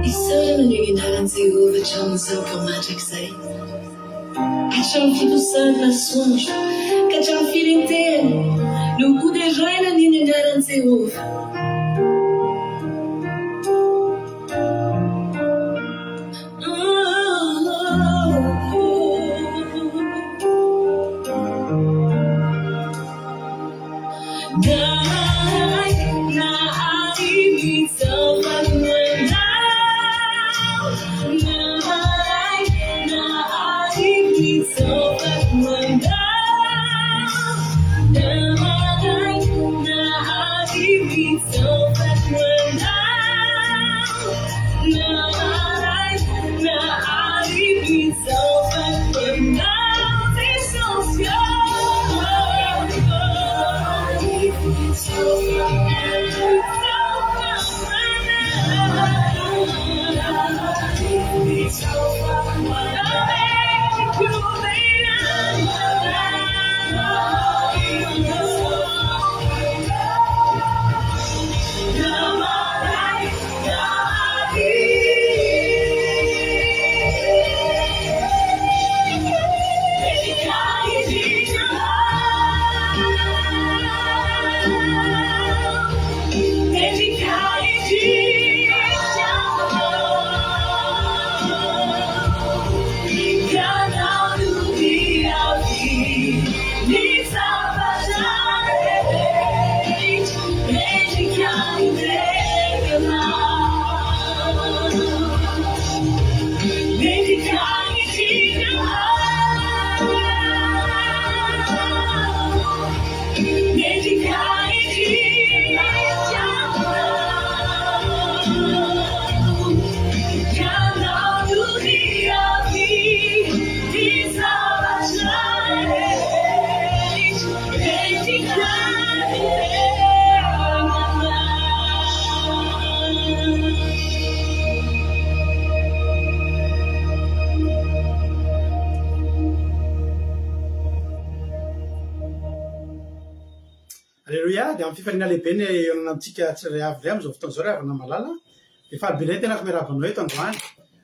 Isaorana ny anaran'i Jehovah hatramin'izao ka mandrakizay, hatramin'ny fiposahan'ny masoandro ka hatramin'ny filentehany no hoderaina ny anaran'i Jehovah. Aleloia! Dia amin'ny fifaliana lehibe ny hihaonana amintsika tsirairay avy indray amin'izao fotoana izao ry havana malala. Dia faly be indray ny tenako miarahaba anao eto androany.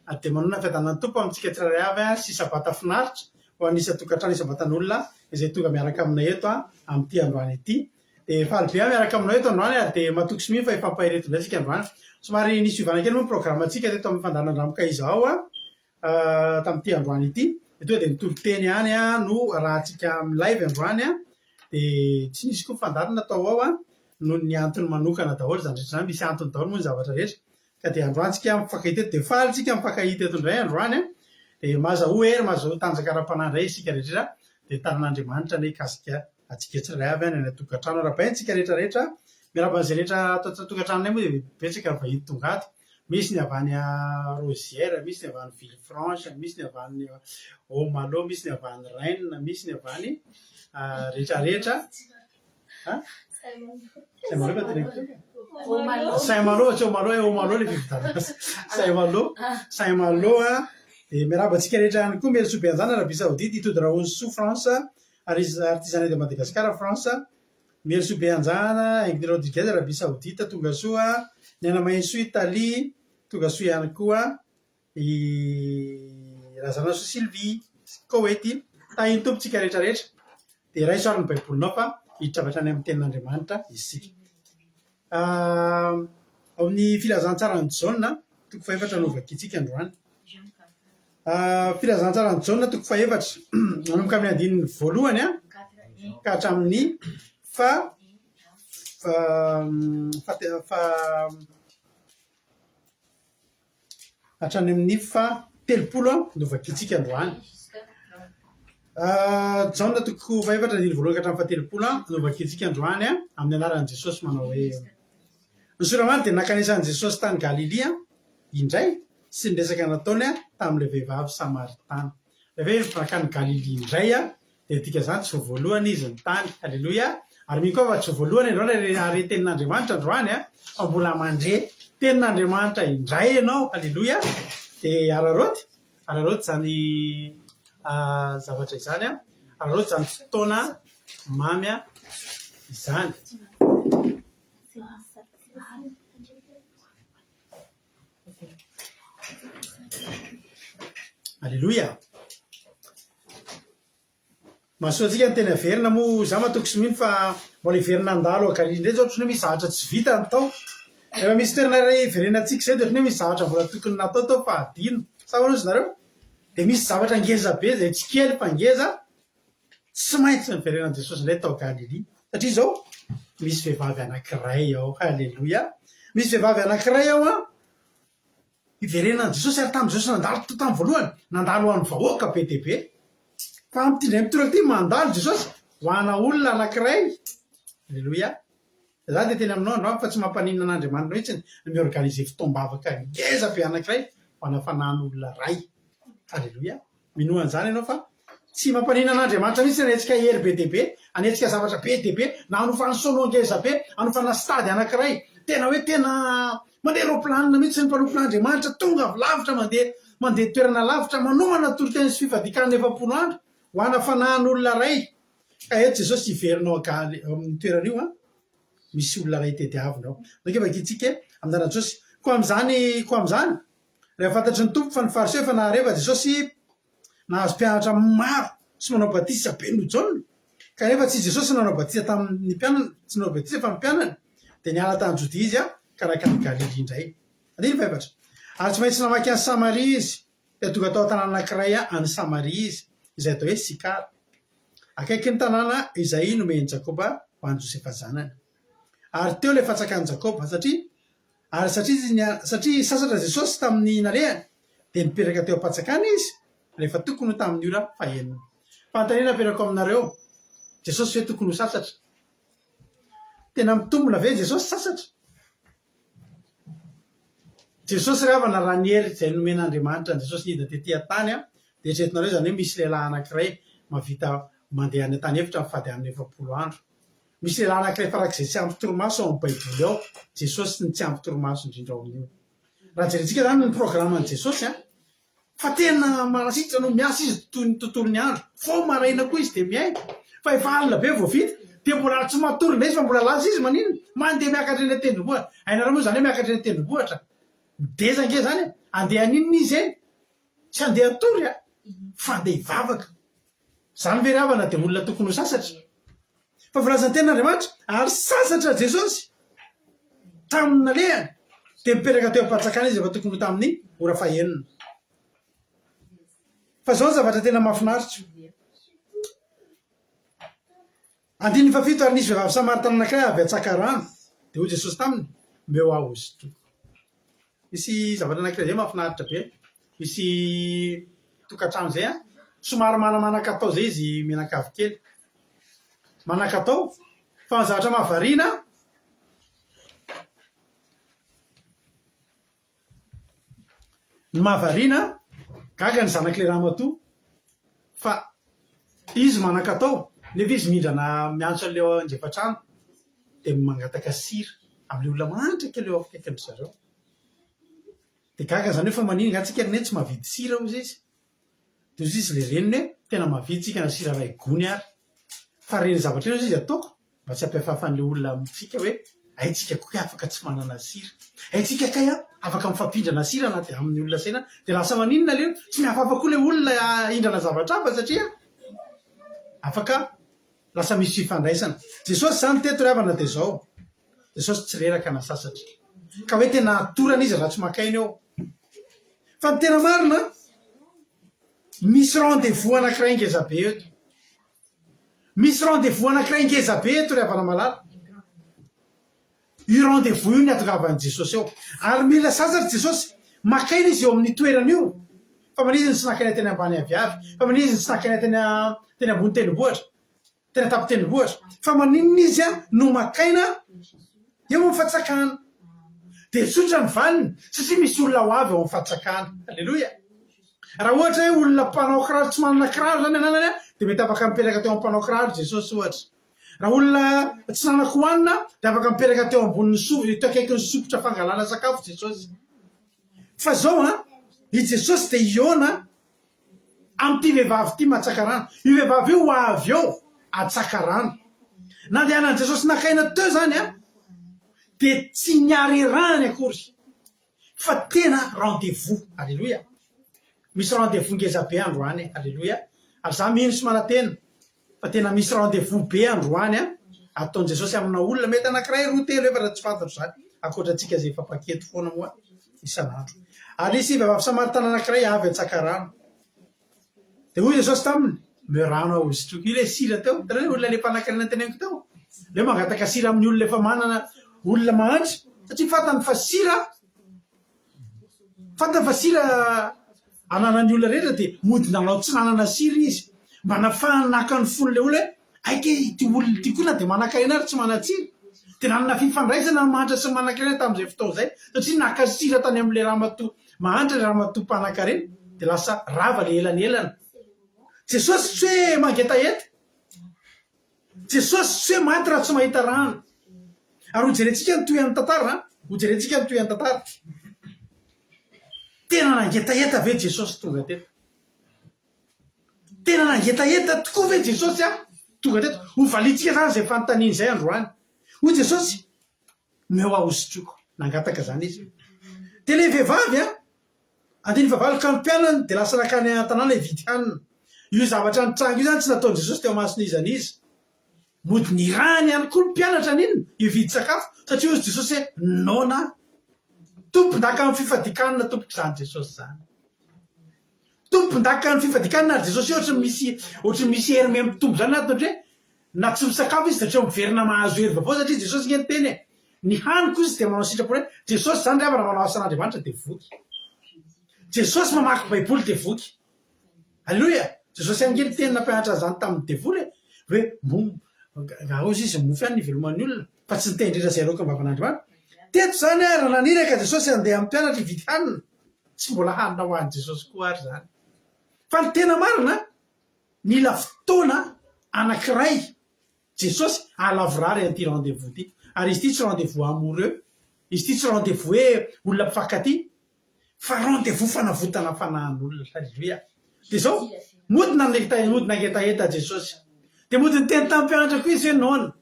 Ary dia manonona ny fiadanan'ny Tompo amintsika tsirairay avy sy sabata finaritra ho an'ny isan-tokantrano isam-batan'olona izay tonga miaraka aminay eto amin'ity androany ity. Dia faly be aho miaraka aminao eto androany ary dia matoky sy mino fa hifampahery eto indray isika androany. Somary nisy fiovana kely moa ny programantsika teto amin'ny fandaharan-dRamoka izao tamin'ity androany ity. Dia tonga dia ny toriteny ihany no arahantsika amin'ny live androany. Dia tsy nisy koa fandaharana tao ao noho ny antony manokana daholo izany rehetra izany. Misy antony daholo moa ny zavatra rehetra. Ka dia androany tsika mifankahita eto dia faly tsika mifankahita eto indray androany an! Dia mahazahoa hery, mahazahoa tanjaka ara-panahy indray isika rehetra dia tanan'Andriamanitra anie hikasika antsika tsirairay avy any any an-tokantrano. Arahabaina antsika rehetra rehetra, miarahaba an'izay rehetra ato an-tokantranonay moa dia betsaka ny vahiny tonga ato. Misy ny avy any Rosière, misy ny avy any Villefranche, misy ny avy any Haut-Malo, misy ny avy any Rennes, misy ny avy any rehetra rehetra. Saint Malo fa teneniko teo ka. Saint Malo tsy Haut-Malo eh, Haut-Malo ilay fividianana azy. Saint Malo, Saint Malo a. Dia miarahaba antsika rehetra ihany koa, Mielisoa Beanjana, Arabie Saoudite, Itody Rahonsoa, France, Artisanat de Madagascar, France, Mielisoa Beanjana, Ingrid Rodriguez, Arabie Saoudite, tongasoa, Niaina Mahensoa, Italie, tongasoa ihany koa. I Razanasoa Sylvie, Koety, Tahin'ny Tompo tsika rehetra rehetra. Dia raiso ary ny Baibolinao fa hiditra avy hatrany amin'ny Tenin'Andriamanitra isika. Ao amin'ny Filazantsaran'i Jaona, toko fahefatra no hovakintsika androany. Filazantsaran'i Jaona toko fahefatra, manomboka amin'ny andininy voalohany ka hatramin'ny fa fa hatrany amin'ny faha 30 no vakintsika androany. Jaona toko fahefatra andininy voalohany ka hatramin'ny faha 30 no vakintsika androany amin'ny anaran'i Jesosy manao hoe Ny Soramany dia nankanesan'i Jesosy tany Galilia indray sy ny resaka nataony tamin'ilay vehivavy samaritana. Ilay hoe nankany Galilia indray dia midika izany tsy vao voalohany izy ny tany. Aleloia! Ary mino koa fa tsy vao voalohany ianao ilay nahare tenin'Andriamanitra androany fa mbola mandre tenin'Andriamanitra indray ianao. Aleloia! Dia araraoty, araraoty izany zavatra izany, araraoty izany fotoana mamy izany. Aleloia! Mahasoa antsika ny teny averina moa za matoky sy mino fa mbola hiverina handalo ao Galilia indray zao ohatran'ny hoe misy zavatra tsy vita ny tao. Rehefa misy toerana iray hiverenantsika izay dia ohatran'ny hoe misy zavatra mbola tokony natao tao fa hadino. Sa ahoana ozy nareo? Dia misy zavatra ngeza be izay tsy kely fa ngeza tsy maintsy niverenan'i Jesosy indray tao Galilia. Satria izao misy vehivavy anankiray ao. Haleloia! Misy vehivavy anankiray ao an! Hiverenan'i Jesosy ary tamin'i Jesosy nandalo to tamin'ny voalohany, nandalo ho an'ny vahoaka be dia be. Fa amin'ity indray mitoraka ity, mandalo Jesosy ho ana olona anankiray. Aleloia. Za dia teny aminao androany fa tsy mampaninona an'Andriamanitra mihitsy ny mi-organiser fotoam-bavaka ngeza be anankiray ho ana fanahin'olona iray. Aleloia. Minoa an'izany ianao fa tsy mampaninona an'Andriamanitra mihitsy ny hanetsika hery be dia be, hanetsika zavatra be dia be, na hanofana sono ngeza be, hanofana stade anankiray. Tena hoe tena mandeha roplanina mihitsy ny mpanompon'Andriamanitra, tonga avy lavitra mandeha mandeha toerana lavitra, manomana toriteny sy fifadian-kanina 40 andro ho ana fanahin'olona iray. Ka eto Jesosy hiverina ao Gal- ao amin'ny toerana io an, misy olona iray tediavina ao. Ndao ange vakintsika amin'ny anaran'i Jesosy. Koa amin'izany, koa amin'izany, Rehefa fantatry ny Tompo fa ny Fariseo efa nahare fa Jesosy nahazo mpianatra maro sy manao batisa be noho Jaona, kanefa tsy Jesosy no nanao batisa tamin' ny mpianany, tsy nanao batisa fa ny mpianany, dia niala tany Jodia Izy ka nankany Galilia indray. Andininy fahefatra. Ary tsy maintsy namaky an'i Samaria Izy, dia tonga tao an-tanàna anankiray any Samaria Izy, izay atao hoe Sikara, akaikin'ny tanàna izay nomen'i Jakoba ho an'i Josefa zanany. Ary teo ilay fantsakan'i Jakoba, satria Ary satria izy nia, satria sasatra Jesosy tamin'ny nalehany, dia nipetraka teo am-pantsakana izy, rehefa tokony ho tamin'ny ora fahenina. Fanontaniana aperako aminareo, Jesosy ve tokony ho sasatra? Tena mitombina ve Jesosy sasatra? Jesosy ry havana raha ny hery izay nomen'Andriamanitra an'i Jesosy nidina tety an-tany dia eritreretinareo izany hoe misy lehilahy anankiray mahavita mandeha any an-tany efitra mifady hanina 40 andro. Misy lehilahy anankiray farak'izay tsy ampy torimaso ao amin'ny Baiboly ao, Jesosy no tsy ampy torimaso indrindra ao amin'io. Raha jerentsika izany ny programan'i Jesosy an, fa tena marasitra no miasa izy toy ny tontolon'ny andro, vao maraina koa izy dia miainga, fa efa alina be vao vita, dia mbola tsy matory indray izy fa mbola lasa izy maninona? Mandeha miakatra eny an-tendrombohitra. Hainareo moa izany hoe miakatra eny an-tendrombohitra? Mideza ange izany e! Andeha haninona izy eny? Tsy andeha hatory an, fa andeha hivavaka. Izany ve ry havana dia olona tokony ho sasatra? Fa voalazan'ny tenin'Andriamanitra, ary sasatra Jesosy tamin'ny nalehany, dia nipetraka teo am-pantsakana izy efa tokony ho tamin'ny ora fahenina. Fa izao ny zavatra tena mahafinaritra. Andininy fahafito, Ary nisy vehivavy samaritana anankiray avy hatsaka rano, dia hoy Jesosy taminy, Omeo ahy hosotroiko. Misy zavatra anankiray izay mahafinaritra be, misy tokantrano izay an, somary manamanan-katao izay izy mianakavy kely, manan-katao, fa ny zavatra mahavariana, Ny mahavariana, gaga ny zanak'ilay ramatoa fa izy manan-katao nefa izy mindrana miantso an'ilay ao andrefantrano dia mangataka sira amin'ilay olona mahantra kely eo akaikin-dry zareo. Dia gaga izany hoe fa maninona angaha tsika ry neny tsy mahavidy sira hozy izy. Dia hozy izy ilay reniny hoe tena mahavidy tsika na sira iray gony ary. Fa ireny zavatra ireny hozy izy ataoko mba tsy hampihafahafan'ilay olona amintsika hoe hay tsika koa kay afaka tsy manana sira. Hay tsika kay an afaka mifampindrana sira na dia amin'ny olona saina dia lasa maninona ilay tsy mihafahafa koa ilay olona hindrana zavatra hafa satria afaka lasa misy fifandraisana. Jesosy izany teto ry havana dia izao, Jesosy tsy reraka na sasatra. Ka hoe tena torana izy raha tsy maka aina eo. Fa ny tena marina, misy rendez-vous anankiray ngezabe eto. Misy rendez-vous anankiray ngezabe eto ry havana malala. Io rendez-vous io ny hatongavan'i Jesosy eo. Ary mila sasatra Jesosy, maka aina izy eo amin'io toerana io. Fa manina izy no tsy naka aina teny ambany aviavy? Fa manina izy no tsy naka aina teny teny ambony tendrombohitra? Teny an-tampon-tendrombohitra? Fa maninona izy no maka aina eo amin'ny fatsakana? Dia tsotra ny valiny, satria misy olona ho avy ao amin'ny fatsakana. Aleloia! Raha ohatra hoe olona mpanao kiraro tsy manana kiraro izany ananany, dia mety afaka mipetraka teo amin'ny mpanao kiraro Jesosy ohatra. Raha olona tsy nanan-kohanina dia afaka mipetraka teo ambonin'ny so, teo akaikin'ny sompitra fangalana sakafo Jesosy. Fa zao an, i Jesosy dia hihaona amin'ity vehivavy ity matsaka rano. Io vehivavy io ho avy eo hatsaka rano. Nandehanan'i Jesosy naka aina teo izany an, dia tsy niarerahany akory. Fa tena rendez-vous. Aleloia. Misy rendez-vous ngeza be androany e. Aleloia. Ary za mino sy manantena fa tena misy rendez-vous be androany an, ataon'i Jesosy amina olona, mety anankiray, roa, telo, efatra, tsy fantatro izany, ankoatra antsika izay efa mpaketo foana moa isan'andro. Ary nisy vehivavy samaritana anankiray avy hantsaka rano. Dia hoy Jesosy taminy, Omeo rano aho hosotroiko. Io ilay sira teo. Hitanareo ilay olona ilay mpanankarena teneniko teo? Ilay mangataka sira amin'ny olona efa manana, olona mahantra, satria fantany fa sira, fantany fa sira ananan'ny olona rehetra dia mody nanao tsy nanana sira izy. Mba nafahany naka ny fon'ilay olona hoe, hay kay ity olona ity koa na dia manankarena ary tsy manan-tsira. Dia nanana fifandraisana ny mahantra sy ny manankarena tamin'izay fotoana izay, satria naka sira tany amin'ilay ramatoa Mahantra ilay ramatoa mpanankarena dia lasa rava ilay elanelana. Jesosy tsy hoe mangetaheta. Jesosy tsy hoe maty raha tsy mahita rano. Ary hojerentsika ny tohin'ny tantara an. Hojerentsika ny tohin'ny tantara. Tena nangetaheta ve Jesosy tonga teto? Tena nangetaheta tokoa ve Jesosy an? Tonga teto. Hovaliantsika izany izay fanontaniana izay androany. Hoy Jesosy, Omeo aho hosotroiko. Nangataka izany izy. Dia ilay vehivavy an, andininy fahavalo, ka ny mpianany dia lasa nankany an-tanàna hividy hanina. Io zavatra nitranga io izany tsy nataon'i Jesosy teo imason'iza n'iza. Mody nirahany ihany koa ny mpianatra haninona? Hividy sakafo, satria hozy Jesosy hoe, noana aho. Tompon-dakan'ny fifadian-kanina tompoko izany Jesosy izany. Tompon-dakan'ny fifadian-kanina ary Jesosy ohatry ny misy ohatry ny misy hery miha-mitombo izany anatiny ohatry hoe na tsy misakafo izy dia ohatry ny miverina mahazo hery vaovao satria Jesosy ange niteny e, ny haniko izy dia manao sitrapo hoe Jesosy izany ry havana manao asan'Andriamanitra dia voky. Jesosy mamaky baiboly dia voky. Aleloia! Jesosy ange niteny nampianatra an'izany tamin'ny devoly e, hoe mo raha hozy izy mofo ihany ny iveloman'ny olona fa tsy ny teny rehetra izay aloaky ny vavan'Andriamanitra. Teto izany raha naniraka Jesosy handeha amin'ny mpianatra hividy hanina, Tsy mbola hanina ho an'i Jesosy koa ary izany. Fa ny tena marina, mila fotoana anankiray Jesosy hahalavorary an'ity rendez-vous ity. Ary izy ity tsy rendez-vous amoureux, izy ity tsy rendez-vous hoe olona mpifankatia, fa rendez-vous fanavotana fanahin'olona. Alléluia. Dia izao, mody nangetaheta, mody nangetaheta Jesosy. Dia mody niteny tamin'ny mpianatra koa izy hoe noana.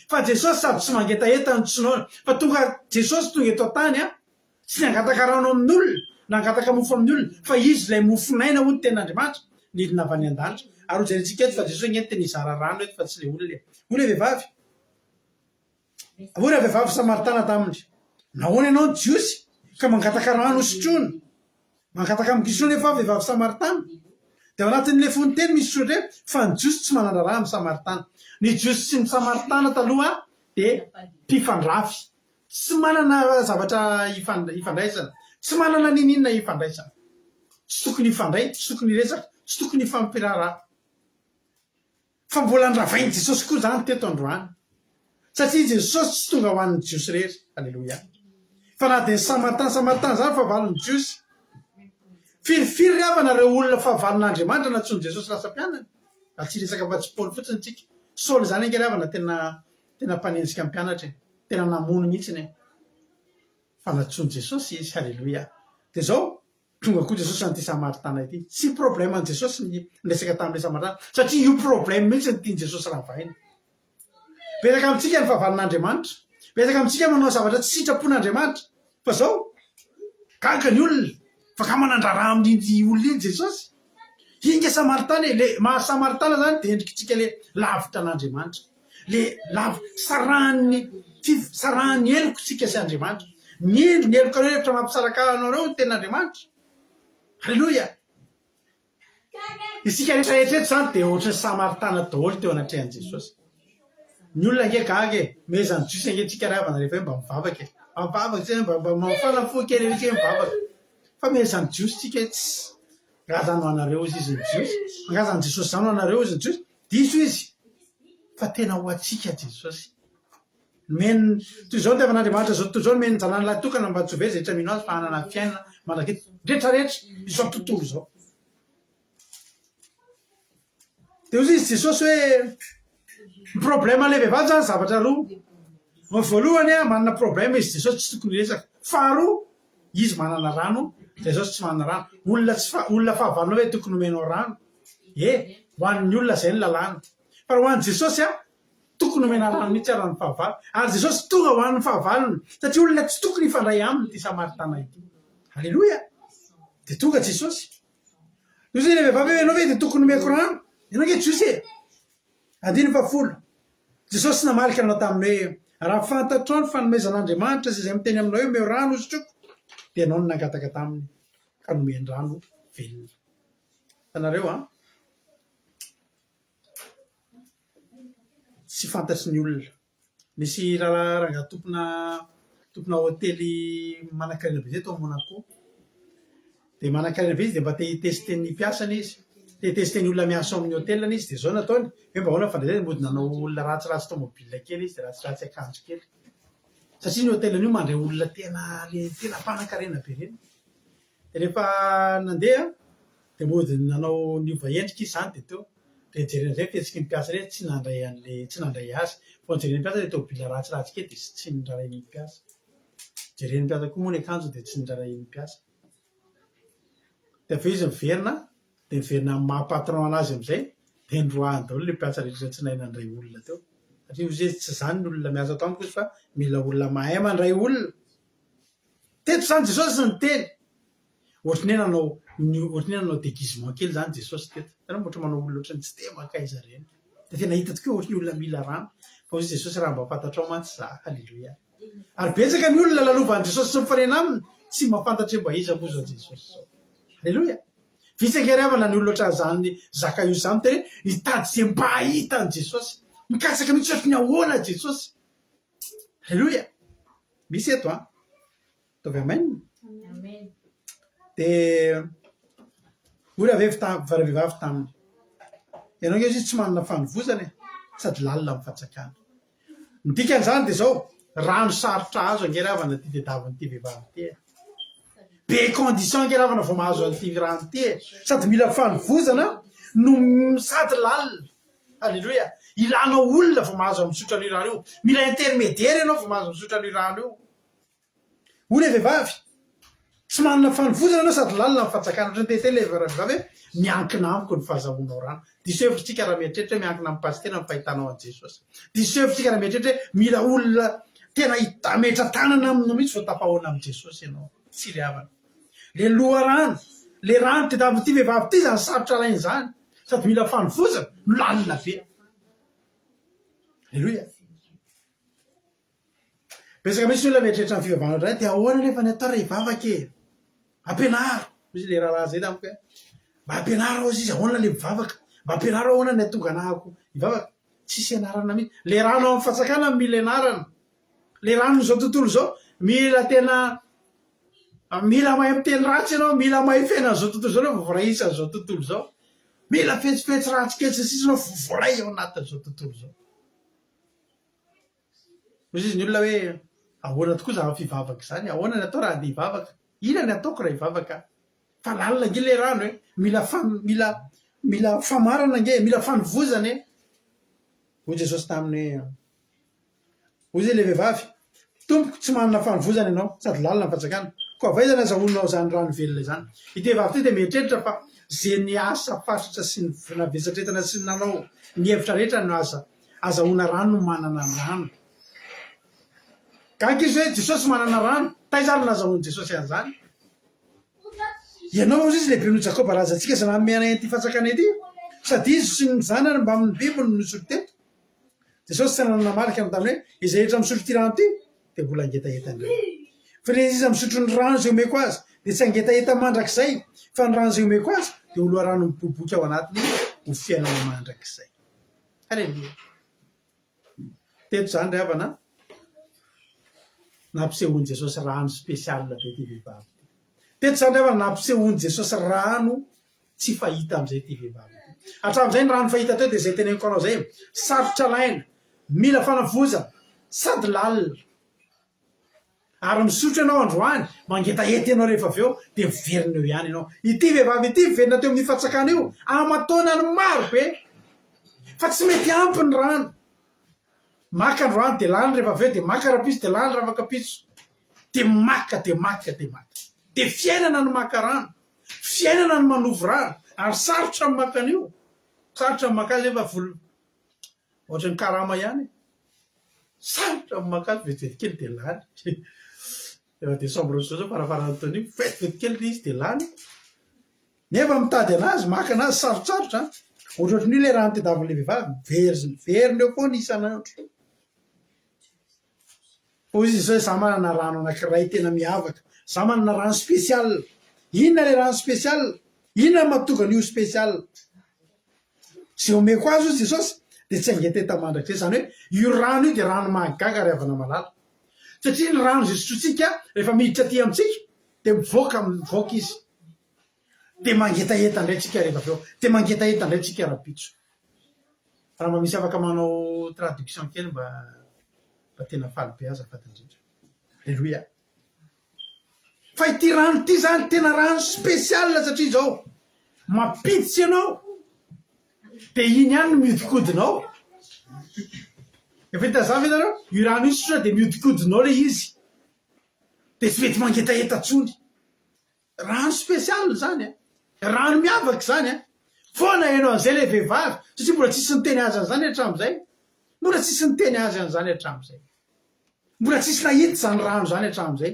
Fa Jesosy sady tsy mangetaheta no tsy noana. Fa tonga Jesosy tonga eto an-tany an, Tsy nangataka rano amin'olona, na hangataka mofo amin'ny olona, fa Izy ilay mofon'aina, hoy ny Tenin'Andriamanitra, nidina avy any an-danitra. Ary hojerentsika eto fa Jesosy ange no tena hizara rano eto fa tsy ilay olona e. Hoy ilay vehivavy, hoy ilay vehivavy samaritana taminy, Nahoana ianao no Jiosy ka mangataka rano hosotroina? Mangataka amiko hisotroina nefa aho vehivavy samaritana. Dia ao anatin'ilay fononteny misy soratra hoe, fa ny Jiosy tsy manan-draharaha amin'ny Samaritana. Ny Jiosy sy ny Samaritana taloha dia mpifandrafy. Tsy manana zavatra ifandraisana. Tsy manana n'inon'inona ifandraisana. Tsy tokony hifandray, tsy tokony hiresaka, tsy tokony hifampiraharaha. Fa mbola niravain'i Jesosy koa izany teto androany. Satria Jesosy tsy tonga ho an'ny Jiosy irery. Aleloia. Fa na dia ny Samaritana, Samaritana izany fahavalon'ny Jiosy. Firifiry ry havana ireo olona fahavalon'Andriamanitra nantsoin'i Jesosy lasa mpianany? Raha tsy hiresaka afa-tsy Paoly fotsiny tsika. Saoly izany ange ry havana tena tena mpanenjika mpianatra e. Tena namono mihitsiny e. Fa nantsoin'i Jesosy izy. Haleloia. Dia izao, tonga koa Jesosy an'ity Samaritana ity. Tsy problème an'i Jesosy ny niresaka tamin'ilay Samaritana, satria io problème mihitsy no tian'i Jesosy ravaina. Betsaka amintsika ny fahavalon'Andriamanitra. Betsaka amintsika manao zavatra tsy sitrapon'Andriamanitra. Fa izao, gaga ny olona, fa nga manan-draharaha amin'iny olona iny Jesosy? Inga Samaritana e, le maha Samaritana zany dia endrikitsika le lavitra an'Andriamanitra. Le lav, sarahan'ny fif, sarahan'ny heloka isika sy Andriamanitra. Ny endry ny helokareo rehetra mampisaraka anareo ny tenin'Andriamanitra. Aleloia! Isika rehetra rehetra eto izany dia ohatran'ny Samaritana daholo teo anatrehan'i Jesosy. Ny olona ange gaga e, mehezan'ny Jiosy ange tsika ry havana rehefa hoe mba mivavaka e. Mba mivavaka tsika, mba mba mafana fo kely ery tsika mivavaka. Fa mehezan'ny Jiosy tsika hoe tss, angaha izany ho anareo hozy izy ny Jiosy? Angaha izany Jesosy izany ho anareo hozy ny Jiosy? Diso izy fa tena ho antsika Jesosy. Nomeny, toy izao ny fitiavan'Andriamanitra izao tontolo izao, nomeny ny Zanany lahitokana mba tsy ho very izay rehetra mino Azy fa hanana fiainana mandrakizay rehetra rehetra izao tontolo izao. Dia hoy izy Jesosy hoe, ny problème an'ilay vehivavy izany zavatra roa. Ny voalohany, manana problème izy Jesosy tsy tokony hiresaka. Faharoa, izy manana rano, Jesosy tsy manana rano. Olona tsy fa, olona fahavalonao ve tokony homenao rano? E, ho an'ny olona izay ny lalàna. Fa raha ho an'i Jesosy, Tokony homena rano mihitsy ara ny fahavalo. Ary Jesosy tonga ho an'ny fahavalony, satria olona tsy tokony hifandray aminy ity Samaritana ity. Aleloia! Dia tonga Jesosy. Hoy ilay vehivavy hoe, Ianao ve dia tokony homeko rano? Ianao ange Jiosy e! Andininy fahafolo. Jesosy namaly ka nanao taminy hoe, Raha fantatrao ny fanomezan'Andriamanitra sy izay miteny aminao hoe, Omeo rano hosotroiko, dia ianao no nangataka taminy, ka nomeny rano velona. Hitanareo an? Tsy fantatry ny olona. Nisy rahalahy rangahy tompona tompona hotely manankarena be zay tao Monaco. Dia manankarena be izy dia mba te hi-tester ny mpiasany izy. Te hi-tester ny olona miasa ao amin'ny hotel-ny izy dia izao no nataony, hoe mba ahoana ny fandraisany, mody nanao olona ratsiratsy tomobile kely izy dia ratsiratsy akanjo kely. Satria ny hotel-ny io mandray olona tena le tena mpanankarena be ireny. Dia rehefa nandeha dia mody nanao niova endrika izy izany dia teo. Dia nijerena indray ny fihetsiky ny mpiasa indray tsy nandray an'ilay tsy nandray azy. Vao nijerena ny mpiasa ilay tômôbila ratsiratsy kely dia tsy noraharahian'ny mpiasa. Jeren'ny mpiasa koa moa ny akanjony dia tsy noraharahian'ny mpiasa. Dia avy eo izy niverina dia niverina amin'ny maha patron an'azy amin'izay dia noroahiny daholo ilay mpiasa rehetra tsy nahay nandray olona teo. Satria hoy izy hoe tsy izany ny olona miasa ato amiko hoy izy fa mila olona mahay mandray olona. Teto izany Jesosy no niteny. Ohatran'ny hoe nanao ohatran'ny hoe nanao déguisement kely izany Jesosy teto. Hitanao ohatra manao olona ohatran'ny tsy dia mankaiza ireny. Dia tena hita tokoa hoe ohatran'ny olona mila rano. Fa hoy Jesosy raha mba fantatrao mantsy za. Haleloia. Ary betsaka ny olona lalovan'i Jesosy sy mifanena aminy tsy mahafantatra hoe mba iza moa izao Jesosy izao. Haleloia. Vitsy ange ry havana ny olona ohatran'izany Zakaiosy izany miteny hoe nitady izay mba hahita an'i Jesosy. Mikatsaka mihitsy ohatran'ny ahoana Jesosy. Haleloia. Misy eto an. Ataovy amen. Amen. Dia hoy ravehivy tam- ravehivavy taminy, Ianao ange izy tsy manana fanovozana e, sady lalina amin'ny fantsakana. Ny dikan'izany dia izao, rano sarotra azo ange ry havana ity tediavin'ity vehivavy ity e. Be condition ange ry havana vao mahazo an'ity rano ity e. Sady mila fanovozana no sady lalina. Aleloia! Ilanao olona vao mahazo misotro an'io rano io. Mila intermediaire ianao vao mahazo misotro an'io rano io. Hoy ilay vehivavy, Tsy manana fanovozana ianao sady lalina ny fanjakana. Ohatran'ny te-hiteny ilay vehivavy hoe, Miankina amiko ny fahazahoanao rano. Diso hevitra isika raha mieritreritra hoe miankina amin'ny pasitera ny fahitanao an'i Jesosy. Diso hevitra isika raha mieritreritra hoe mila olona tena hametra-tanana aminao mihitsy vao tafahaona amin'i Jesosy ianao. Tsia ry havana. Ilay loharano, ilay rano tadiavin'ity vehivavy ity izany sarotra alaina izany. Sady mila fanovozana no lalina be. Aleloia. Betsaka mihitsy ny olona mieritreritra ny fivavahana ohatran'izay, dia ahoana anefa ny atao raha hivavaka e? Ampianaro! Hoy ilay rahalahy izay tamiko hoe, mba ampianaro aho izy ahoana ilay mivavaka, mba ampianaro aho ahoana ny hahatonga anahako hivavaka. Tsisy ianarana mihitsy. Ilay rano ao amin'ny fantsakana no mila ianarana. Ilay ranon'izao tontolo izao, mila tena Mila mahay miteny ratsy ianao, mila mahay fiainan'izao tontolo izao ianao vao voaray isan'izao tontolo izao. Mila fetsifetsy ratsy kely sy ny sisa ianao vao voaray ao anatin'izao tontolo izao. Hoy izy ny olona hoe, ahoana tokoa izany fivavaka izany? Ahoana ny atao raha handeha hivavaka? Inona ny ataoko raha hivavaka aho? Fa lalina ange ilay rano e! Mila mila mila famarana ange e! Mila fanovozana e! Hoy Jesosy taminy hoe, Hoy ilay vehivavy, Tompoko, tsy manana fanovozana ianao, sady lalina ny fanjakana. Koa avy aiza no azahoanao izany rano velona izany? Ity vehivavy ity dia mieritreritra fa izay niasa fatratra sy navesatretana sy nanao ny hevitra rehetra no aza azahoana rano no manana rano. Gaga izy hoe Jesosy manana rano, taiza ary no nazahoan'i Jesosy an'izany? Ianao hozy izy lehibe noho Jakoba razantsika izay nanome anay an'ity fanjakana ity, sady izy sy ny zanany mbamin'ny bibiny no nisotro teto. Jesosy tsy nanana marika ny tamin'ny hoe, Izay rehetra misotro ity rano ity dia mbola hangetaheta indray. Fa ilay iza misotro ny rano izay omeko azy dia tsy hangetaheta mandrakizay, fa ny rano izay omeko azy dia ho loharano miboiboika ao anatiny ho fiainana mandrakizay. Aleloia. Teto izany ry havana, nampisehoan'i Jesosy rano spécial be ity vehivavy ity. Teto izany ry havana, nampisehoan'i Jesosy rano tsy fahita amin'izay ity vehivavy ity. Hatramin'izay ny rano fahita teo dia izay teneniko anao izay, sarotra alaina, mila fanavozana, sady lalina. Ary misotro ianao androany, mangetaheta ianao rehefa avy eo, dia miverina eo ihany ianao. Ity vehivavy ity miverina teo amin'io fatsakana io, aman-taonany maro be, fa tsy mety ampy ny rano. Maka androany dia lany rehefa avy eo, dia maka rahampitso dia lany rahafakampitso. Dia maka dia maka dia maka. Dia fiainana ny maka rano. Fiainana ny manovo rano. Ary sarotra ny maka an'io. Sarotra ny maka azy nefa vola ohatran'ny karama ihany e. Sarotra ny maka azy vetivety kely dia lany. Efa décembre izao zao farafaran'ny taona io, vetivety kely ilay izy dia lany. Nefa mitady anazy, maka anazy sarotsarotra an. Ohatrohatran'io ilay rano tadiavin'ilay vehivavy, miverina miverina eo foana isan'andro. Hoy izy hoe, Za manana rano anankiray tena miavaka. Za manana rano spécial. Inona ilay rano spécial? Inona no mahatonga an'io ho spécial? Izay omeko azy hoy Jesosy dia tsy hangetaheta mandrakizay. Izany hoe io rano io dia rano mahagaga ry havana malala. Satria ny rano izay sotrointsika rehefa miditra aty amintsika dia mivoaka mivoaka izy. Dia mangetaheta indray tsika rehefa avy eo. Dia mangetaheta indray tsika rahampitso. Raha mba misy afaka manao traduction kely mba mba tena faly be azafady indrindra. Alléluia. Fa ity rano ity zany tena rano spécial satria izao mampiditra ianao dia iny ihany no miodikodina ao. Efa hita zany ve nareo? Io rano io sotroina dia miodikodina ao ilay izy. Dia tsy mety mangetaheta intsony. Rano spécial izany a! Rano miavaka izany a! Vao naheno an'izay ilay vehivavy, satria mbola tsisy niteny azy an'izany hatramin'izay. Mbola tsisy niteny azy an'izany hatramin'izay. Mbola tsisy nahita izany rano izany hatramin'izay.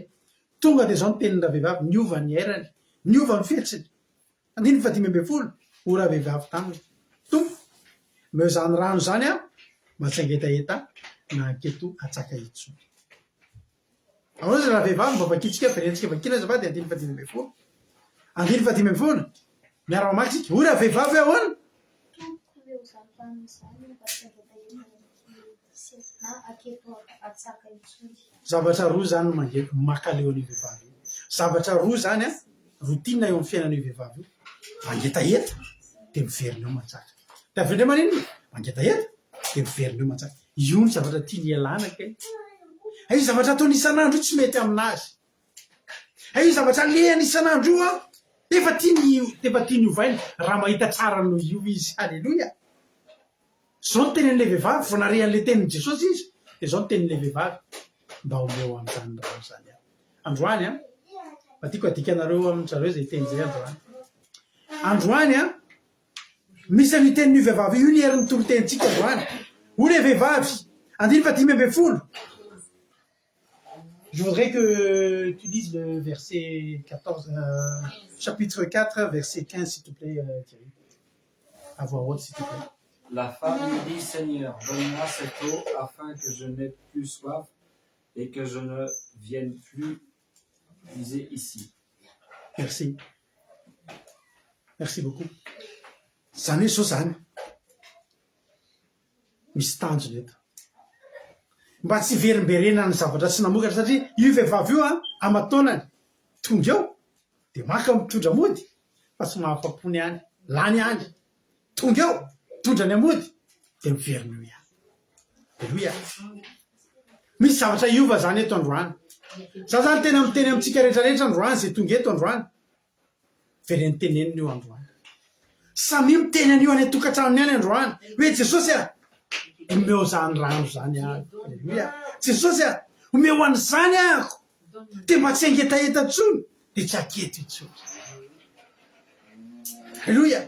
Tonga dia izao ny tenin'ny ravehivavy, niova ny airany, niova ny fihetsiny. Andininy fahadimy ambin'ny folo, Hoy ravehivavy taminy, Tompo, omeo izany rano izany aho, mba tsy hangetaheta na hanketo hatsaka intsony. Ahoana izy ravehivavy mba vakintsika verentsika vakina azafady andininy faha-15. Andininy faha-15. Miara-mamaky isika. Hoy ravehivavy hoe ahoana? Tompoko omeo izany rano izany mba tsy hangetaheta na haketo hatsaka intsony. Zavatra roa izany no mange- mankaleo an'io vehivavy io. Zavatra roa izany an, routine eo amin'ny fiainan'io vehivavy io. Mangetaheta dia miverina eo mantsaka. Dia avy eo indray maninona? Mangetaheta dia miverina eo mantsaka. Io ny zavatra tiany hialana kay. Hay io zavatra ataony isan'andro io tsy mety aminazy. Hay io zavatra alehany isan'andro io an, efa tiany efa tiany hovaina raha mahita tsara noho io izy. Aleloia. Izao ny tenin'ilay vehivavy, vao nare an'ilay tenin'i Jesosy izy, dia izao ny tenin'ilay vehivavy, mba omeo an'izany rano izany aho. Androany an, mba tiako hadikanareo amin-dry zareo izay teny izay androany. Androany an, Misy an'io tenin'io vehivavy io, io ny herin'ny toritenintsika androany. Hoy ilay vehivavy, andininy faha-15. Je voudrais que tu lises le verset 14, chapitre 4, verset 15, s'il te plaît, Thierry. À voix haute, s'il te plaît. La femme lui dit, Seigneur, donne-moi cette eau afin que je n'aie plus soif et que je ne vienne plus puiser ici. Merci. Merci beaucoup. Zany hoe zao zany, misy tanjona eto. Mba tsy hiverimberenan'ny zavatra tsy namokatra satria io vehivavy io an, aman-taonany, tonga eo dia maka mitondra mody fa tsy mahafa-po ny any, lany any. Tonga eo, mitondra ny amody dia miverina eo ihany. Aleloia. Misy zavatra hiova zany eto androany. Za zany tena miteny amintsika rehetra rehetra androany izay tonga eto androany. Vereno tenenina io androany. Samia miteny an'io any an-tokantranony any androany. Hoe Jesosy a, omeo zany rano zany aho. Aleloia. Jesosy a, omeo an'izany aho. Dia mba tsy hangetaheta intsony, dia tsy haketo intsony. Aleloia.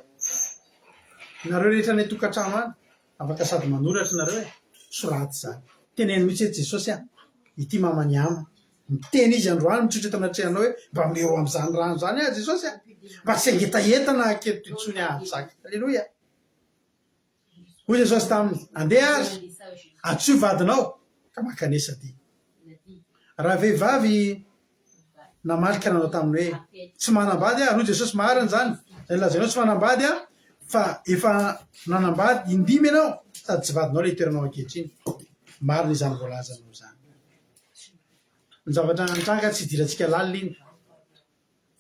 Nareo rehetra any an-tokantrano any, Afaka sady manoratra nareo e! Soraty izany. Teneno mihitsy hoe Jesosy a! Ity mama Niama. Miteny izy androany mitsotra eto anatrehanao hoe mba omeo amin'izany rano izany aho Jesosy a! Mba tsy hangetaheta na haketo intsony aho hahazaky. Aleloia! Hoy Jesosy taminy, Andeha ary, antsoy vadinao ka mankanesa aty. Ravehivavy. Namaly ka nanao taminy hoe, Tsy manambady aho. Ary hoy Jesosy, Marina izany, izay nolazainao, tsy manambady aho, fa efa nanambady indimy ianao, sady tsy vadinao ilay itoeranao ankehitriny. Marina izany voalazanao izany. Ny zavatra nitranga tsy idirantsika lalina iny.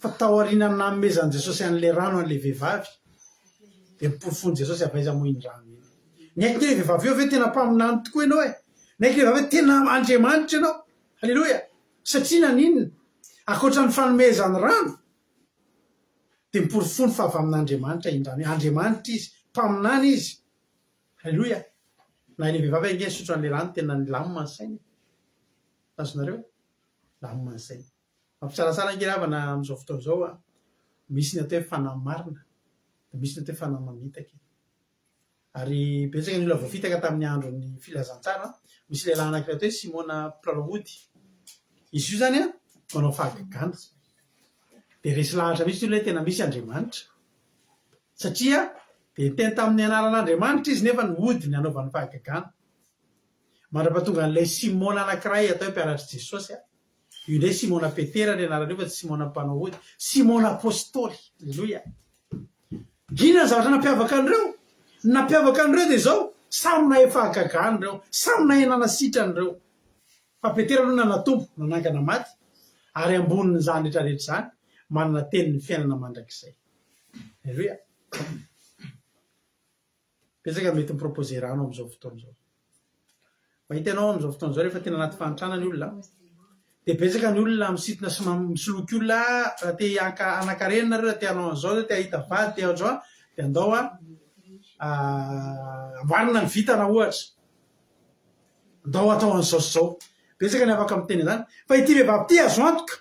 Fa taorian'ny nanomezan'i Jesosy an'ilay rano an'ilay vehivavy, dia noporofoin'i Jesosy avy aiza moa iny rano iny. Niaiky ilay vehivavy io ve tena mpaminany tokoa ianao e? Niaiky ilay vehivavy hoe tena Andriamanitra ianao. Aleloia! Satria naninona? Ankoatra ny fanomezany rano, dia noporofoiny fa avy amin'Andriamanitra iny rano iny. Andriamanitra izy, mpaminany izy. Aleloia! Na ilay vehivavy ange nisotro an'ilay rano tena nilamina ny sainy e. Azonareo? Lamina ny sainy. Mampisalasala ange ravana amin'izao fotoana izao a, misy ny atao hoe fanahy marina, dia misy ny atao hoe fanahy mamitaka e. Ary betsaka ny olona voafitaka tamin'ny andron'ny filazantsara, misy lehilahy anankiray atao hoe Simona mpilalao ody, izy io izany a, manao fahagagana, dia resy lahatra mihitsy ny olona hoe tena misy Andriamanitra, satria dia niteny tamin'ny anaran'Andriamanitra izy nefa ny ody ny hanaovany fahagagana. Mandra-pahatonga an'ilay Simona anankiray atao hoe mpianatr'i Jesosy a, Io indray Simona Petera ny anarany io fa tsy Simona mpanao ody. Simona Apostoly. Aleloia. Inona ny zavatra nampiavaka an'ireo? Ny nampiavaka an'ireo dia izao, samy nahay fahagagana ireo, samy nahay nanasitrana ireo. Fa Petera aloha nanatombo, nanangana maty, ary ambonin'izany rehetra rehetra izany, manana tenin'ny fiainana mandrakizay. Aleloia. Betsaka ny mety mi-proposer rano amin'izao fotoana izao. Mahita ianao amin'izao fotoana izao rehefa tena anaty fahantrana ny olona dia betsaka ny olona misintona sy misoloky olona raha te hanka- hanan-karena nareo, raha te hanao an'izao, raha te hahita vady, te hanao an'izao dia andao amboarina ny vintana ohatra. Andao atao an'izao sy izao. Betsaka ny afaka miteny an'izany. Fa ity vehivavy ity azo antoka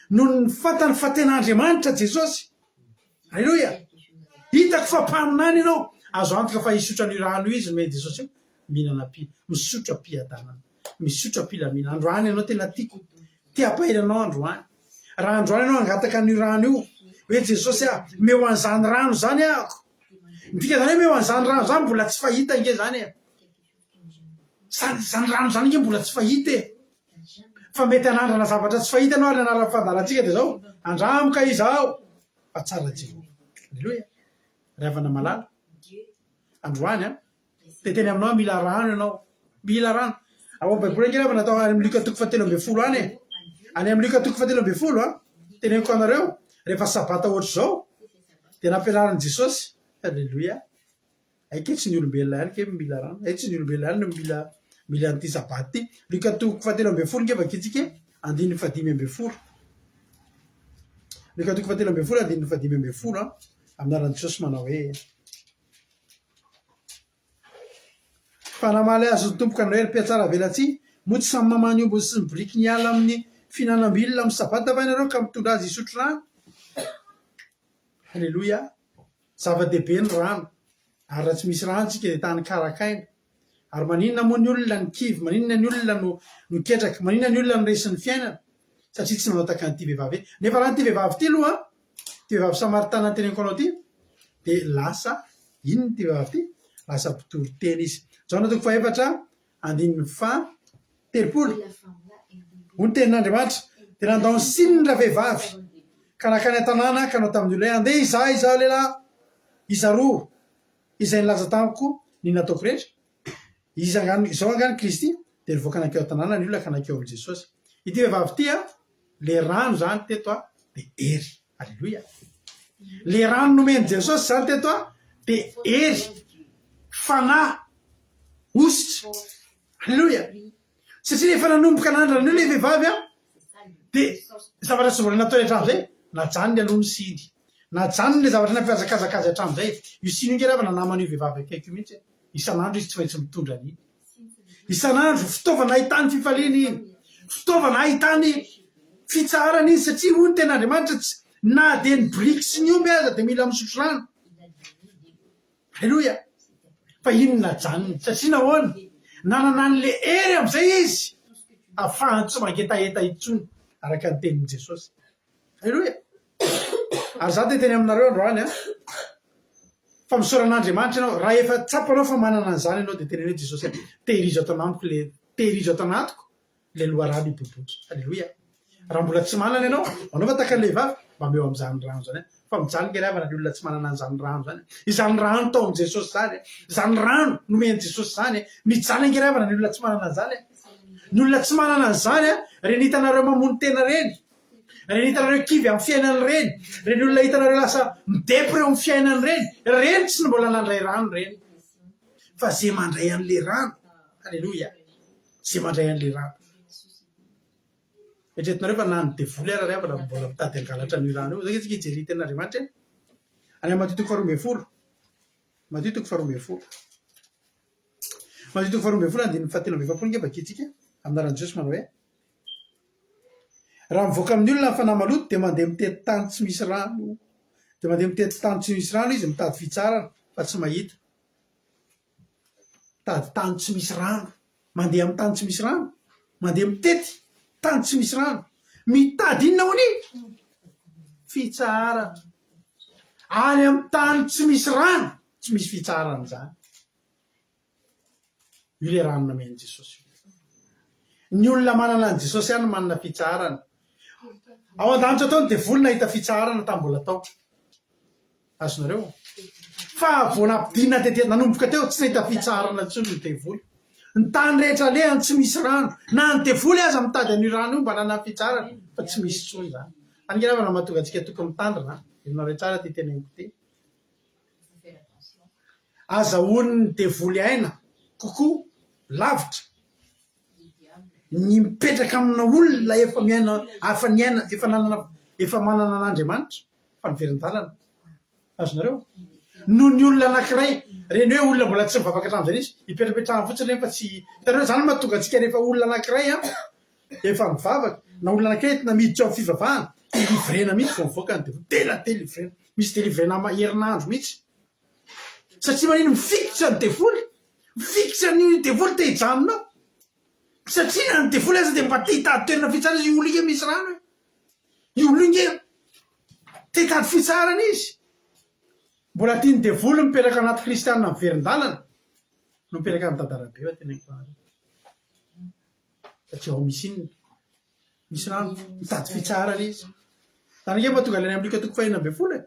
noho ny fantany fa tena Andriamanitra Jesosy. Aleloia! Hitako fa mpaminany ianao. Azo antoka fa hisotro an'io rano io izy nomen'i Jesosy io. Mihinana am-pi, misotro am-piadanana. Misotro am-pilaminana. Androany ianao tena tiako. Te hampahery anao androany. Raha androany ianao hangataka an'io rano io, hoe Jesosy ah, omeo an'izany rano izany ahako. Ny dikan'izany hoe omeo an'izany rano izany mbola tsy fahita ange izany e. Izany, izany rano izany ange mbola tsy fahita e. Fa mety hanandrana zavatra tsy fahita ianao ary ny anaran'ny fandaharantsika dia izao, Andramo ka izaho fa tsara Jehovah. Aleloia. Ry havana malala, androany an, dia teny aminao mila rano ianao. Mila rano. Ao amin'ny Baiboly ange ry havana atao any amin'ny Lioka toko fahatelo ambin'ny folo any e. Any amin'ny Lioka toko fahatelo ambin'ny folo an, teneniko anareo, rehefa sabata ohatr'izao, dia nampianarin'i Jesosy. Aleloia. Hay kay tsy ny olombelona ihany kay no mila rano, hay tsy ny olombelona ihany no mila mila an'ity sabata ity. Lioka toko fahatelo ambin'ny folo nge vakintsika e, andininy fahadimy ambin'ny folo. Lioka toko fahatelo ambin'ny folo andininy fahadimy ambin'ny folo an, amin'ny anaran'i Jesosy manao hoe. Fa namaly azy ny Tompo ka nanao hoe, Ry mpihatsara velatsihy, moa tsy samy mamaha ny ombiny sy ny borikiny hiala amin'ny fihinanam-bilona amin'ny sabata va ianareo ka mitondra azy hisotro rano? Haleloia! Zava-dehibe ny rano, ary raha tsy misy rano isika dia tany karakaina. Ary maninona moa ny olona no kivy, maninona ny olona no no ketraka, maninona ny olona no resin'ny fiainana? Satria tsy nanao tahaka an'ity vehivavy ity. Nefa raha ity vehivavy ity aloha, ity vehivavy samaritana noteneniko anao ity, dia lasa inona ity vehivavy ity? Lasa mpitory teny izy. Jaona toko fahefatra andininy faha 30. Hoy ny tenin'Andriamanitra, Dia nandao ny sininy ravehivavy, ka nankany an-tanàna ka nanao tamin'ny olona hoe, Andeha hizaha izaho lehilahy izaroa, izay nilaza tamiko ny nataoko rehetra. Iza angaha, izao angaha ny Kristy? Dia nivoaka nankeo an-tanàna ny olona ka nankeo amin'i Jesosy. Ity vehivavy ity, ilay rano izany teto dia hery. Aleloia. Ilay rano nomen'i Jesosy izany teto dia hery, fanahy, hosotra. Aleloia. Satria rehefa nanomboka nanandrana an'io ilay vehivavy an, dia zavatra tsy mbola nataony hatramin'izay, najanony aloha ny siny. Najanony ilay zavatra nampihazakazaka azy hatramin'izay. Io siny io ange ravana naman'io vehivavy akaiky io mihitsy e. Isan'andro izy tsy maintsy mitondra an'iny. Isan'andro, fitaovana ahitany fifaliana iny. Fitaovana ahitany fitsaharana iny satria hoy ny tenin'Andriamanitra tsy na dia ny biriky sy ny omby aza dia mila misotro rano. Aleloia! Fa iny najanony. Satria nahoana? Nanana an'ilay hery amin'izay izy ahafahany tsy mangetaheta intsony, araka ny tenin'i Jesosy. Aleloia! Ary izaho dia hiteny aminareo androany an, fa misaora an'Andriamanitra ianao. Raha efa tsapanao fa manana an'izany ianao, dia teneno hoe, Jesosy a, tehirizo ato anamiko ilay, tehirizo ato anatiko ilay loharano hiboiboika. Aleloia! Raha mbola tsy manana ianao, manaova tahaka ny vehivavy, mba omeo amin'izany rano izany aho. Fa mijaly nge ry havana ny olona tsy manana an'izany rano izany. Izany rano tao amin'i Jesosy izany, izany rano nomen'i Jesosy izany. Mijaly ange ry havana ny olona tsy manana an'izany. Ny olona tsy manana an'izany, ireny hitanareo mamono tena ireny, ireny hitanareo kivy amin'ny fiainana ireny, ireny olona hitanareo lasa midepre eo amin'ny fiainana ireny, ireny tsy mbola nandray rano ireny. Fa izay mandray an'ilay rano, aleloia, izay mandray an'ilay rano. Eritreretinareo fa na ny devoly ara ry havana mbola mitady hangalatra an'io rano io. Zao ange tsika hijery ny tenin'Andriamanitra e. Any amin'ny Matio toko faharoa ambin'ny folo. Matio toko faharoa ambin'ny folo. Matio toko faharoa ambin'ny folo andininy fahatelo amby efapolo ange vakintsika amin'ny anaran'i Jesosy manao hoe Raha mivoaka amin'ny olona ny fanahy maloto dia mandeha mitety tany tsy misy rano. Dia mandeha mitety tany tsy misy rano izy mitady fitsaharana fa tsy mahita. Mitady tany tsy misy rano. Mandeha amin'ny tany tsy misy rano. Mandeha mitety tany tsy misy rano. Mitady inona hono i? Fitsaharana. Any amin'ny tany tsy misy rano, tsy misy fitsaharana izany. Io ilay rano nomen'i Jesosy io. Ny olona manana an'i Jesosy ihany no manana fitsaharana. Ao an-danitra tao ny devoly nahita fitsaharana tamin'ny mbola tao. Azonareo? Fa vao nampidinina tety, nanomboka teo, tsy nahita fitsaharana intsony ny devoly. Ny tany rehetra alehany tsy misy rano. Na ny devoly aza mitady an'io rano io mba hanana fitsaharana, fa tsy misy intsony izany. Any angamba no mahatonga antsika tokony mitandrina. Henonareo tsara ity teneniko ity. Azahoan'ny devoly aina kokoa lavitra ny mipetraka amina olona efa miaina, efa niaina, efa nanana, efa manana an'Andriamanitra fa niverin-dalana. Azonareo? Noho ny olona anankiray, ireny hoe olona mbola tsy nivavaka hatramin'izay mihitsy, ipetrapetrahany fotsiny ireny fa tsy, hitanareo izany no mahatonga antsika rehefa olona anankiray an, efa mivavaka, na olona anankiray entina miditra ao amin'ny fivavahana, delivrena mihitsy vao mivoaka ny devoly, tena delivrena. Misy delivrena herinandro mihitsy. Satria manino? Mifikitra ny devoly. Mifikitra ny devoly te hijanona ao. Satria na ny devoly aza dia mba te hitady toerana fitsarana izy. Io olona io misy rano e. Io olona io nge te hitady fitsarana izy. Mbola tian'ny devoly mipetraka anaty kristianina miverin-dalana no mipetraka any Dadarabe fa teneniko anareo. Satria ao misy inona? Misy rano, mitady fitsaharana izy. Zany ange mahatonga ilay any amin'ny Lioka toko fahenina ambin'ny folo e.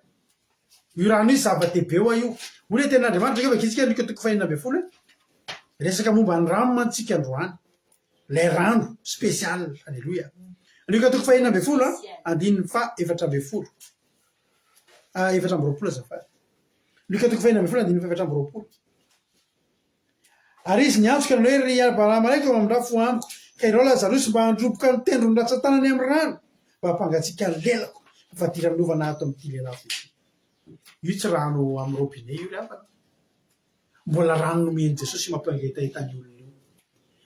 Io rano io zava-dehibe hoa io. Hoy ilay tenin'Andriamanitra, ange vakintsika Lioka toko fahenina ambin'ny folo e. Resaka momba ny rano mantsy tsika androany. Ilay rano spécial. Alléluia. Lioka toko fahenina ambin'ny folo, andininy faha 14. Ah, 24 azafady. Lioka toko fahenina ambin'ny folo, andininy faha 24. Ary izy niantso ka nanao hoe, Ry Abrahama raiko, mamindrà fo amiko, ka irao Lazarosy mba handroboka ny tendron'ny ratsan-tanany amin'ny rano, mba hampangatsiaka ny lelako, fa fadiranovana ato amin'ity lelafo ity. Io tsy rano amin'ny robinet io ry havana. Mbola rano nomen'i Jesosy mampangetaheta ny olona io.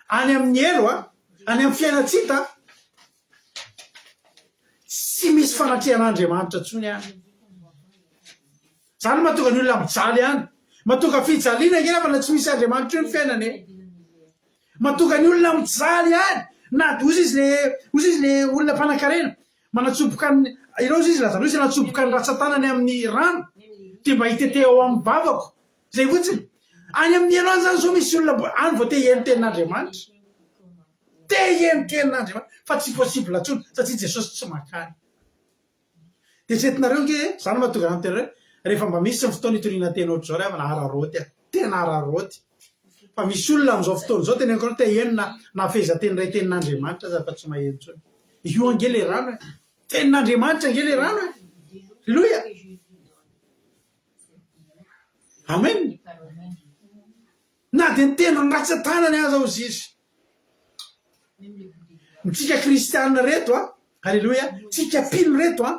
Any amin'ny helo, any amin'ny fiainan-tsy hita, tsy misy fanatrehan'Andriamanitra intsony any. Zany no mahatonga ny olona mijaly any. Mahatonga fijaliana ange raha tsy misy Andriamanitra io ny fiainana e. Mahatonga ny olona mijaly any. Na dia ozy izy le ozy izy le olona mpanankarena manatsoboka ny ireo ozy izy Lazarosy nanatsoboka ny ratsan-tanany amin'ny rano dia mba hitete ao amin'ny vavako. Zay fotsiny. Any amin'ny helo any zany zao misy olona mbo any vao te hihaino tenin'Andriamanitra. Te hihaino tenin'Andriamanitra fa tsy possible intsony satria Jesosy tsy mankany. Dia tsy entinareo ange e! Zany mahatonga anah miteny hoe rehefa mba misy ny fotoana hitoriana teny ohatr'izao ry havana araraoty a! Tena araraoty! Fa misy olona amin'izao fotoana izao teneniko anareo te haheno na na fehezanteny iray tenin'Andriamanitra aza fa tsy maheno intsony. Io ange le rano e! Tenin'Andriamanitra ange le rano e! Aleloia! Amen! Na dia ny tendrony ratsan-tanany aza hozy izy. Ntsika kristiana reto a, aleloia, tsika mpino reto a,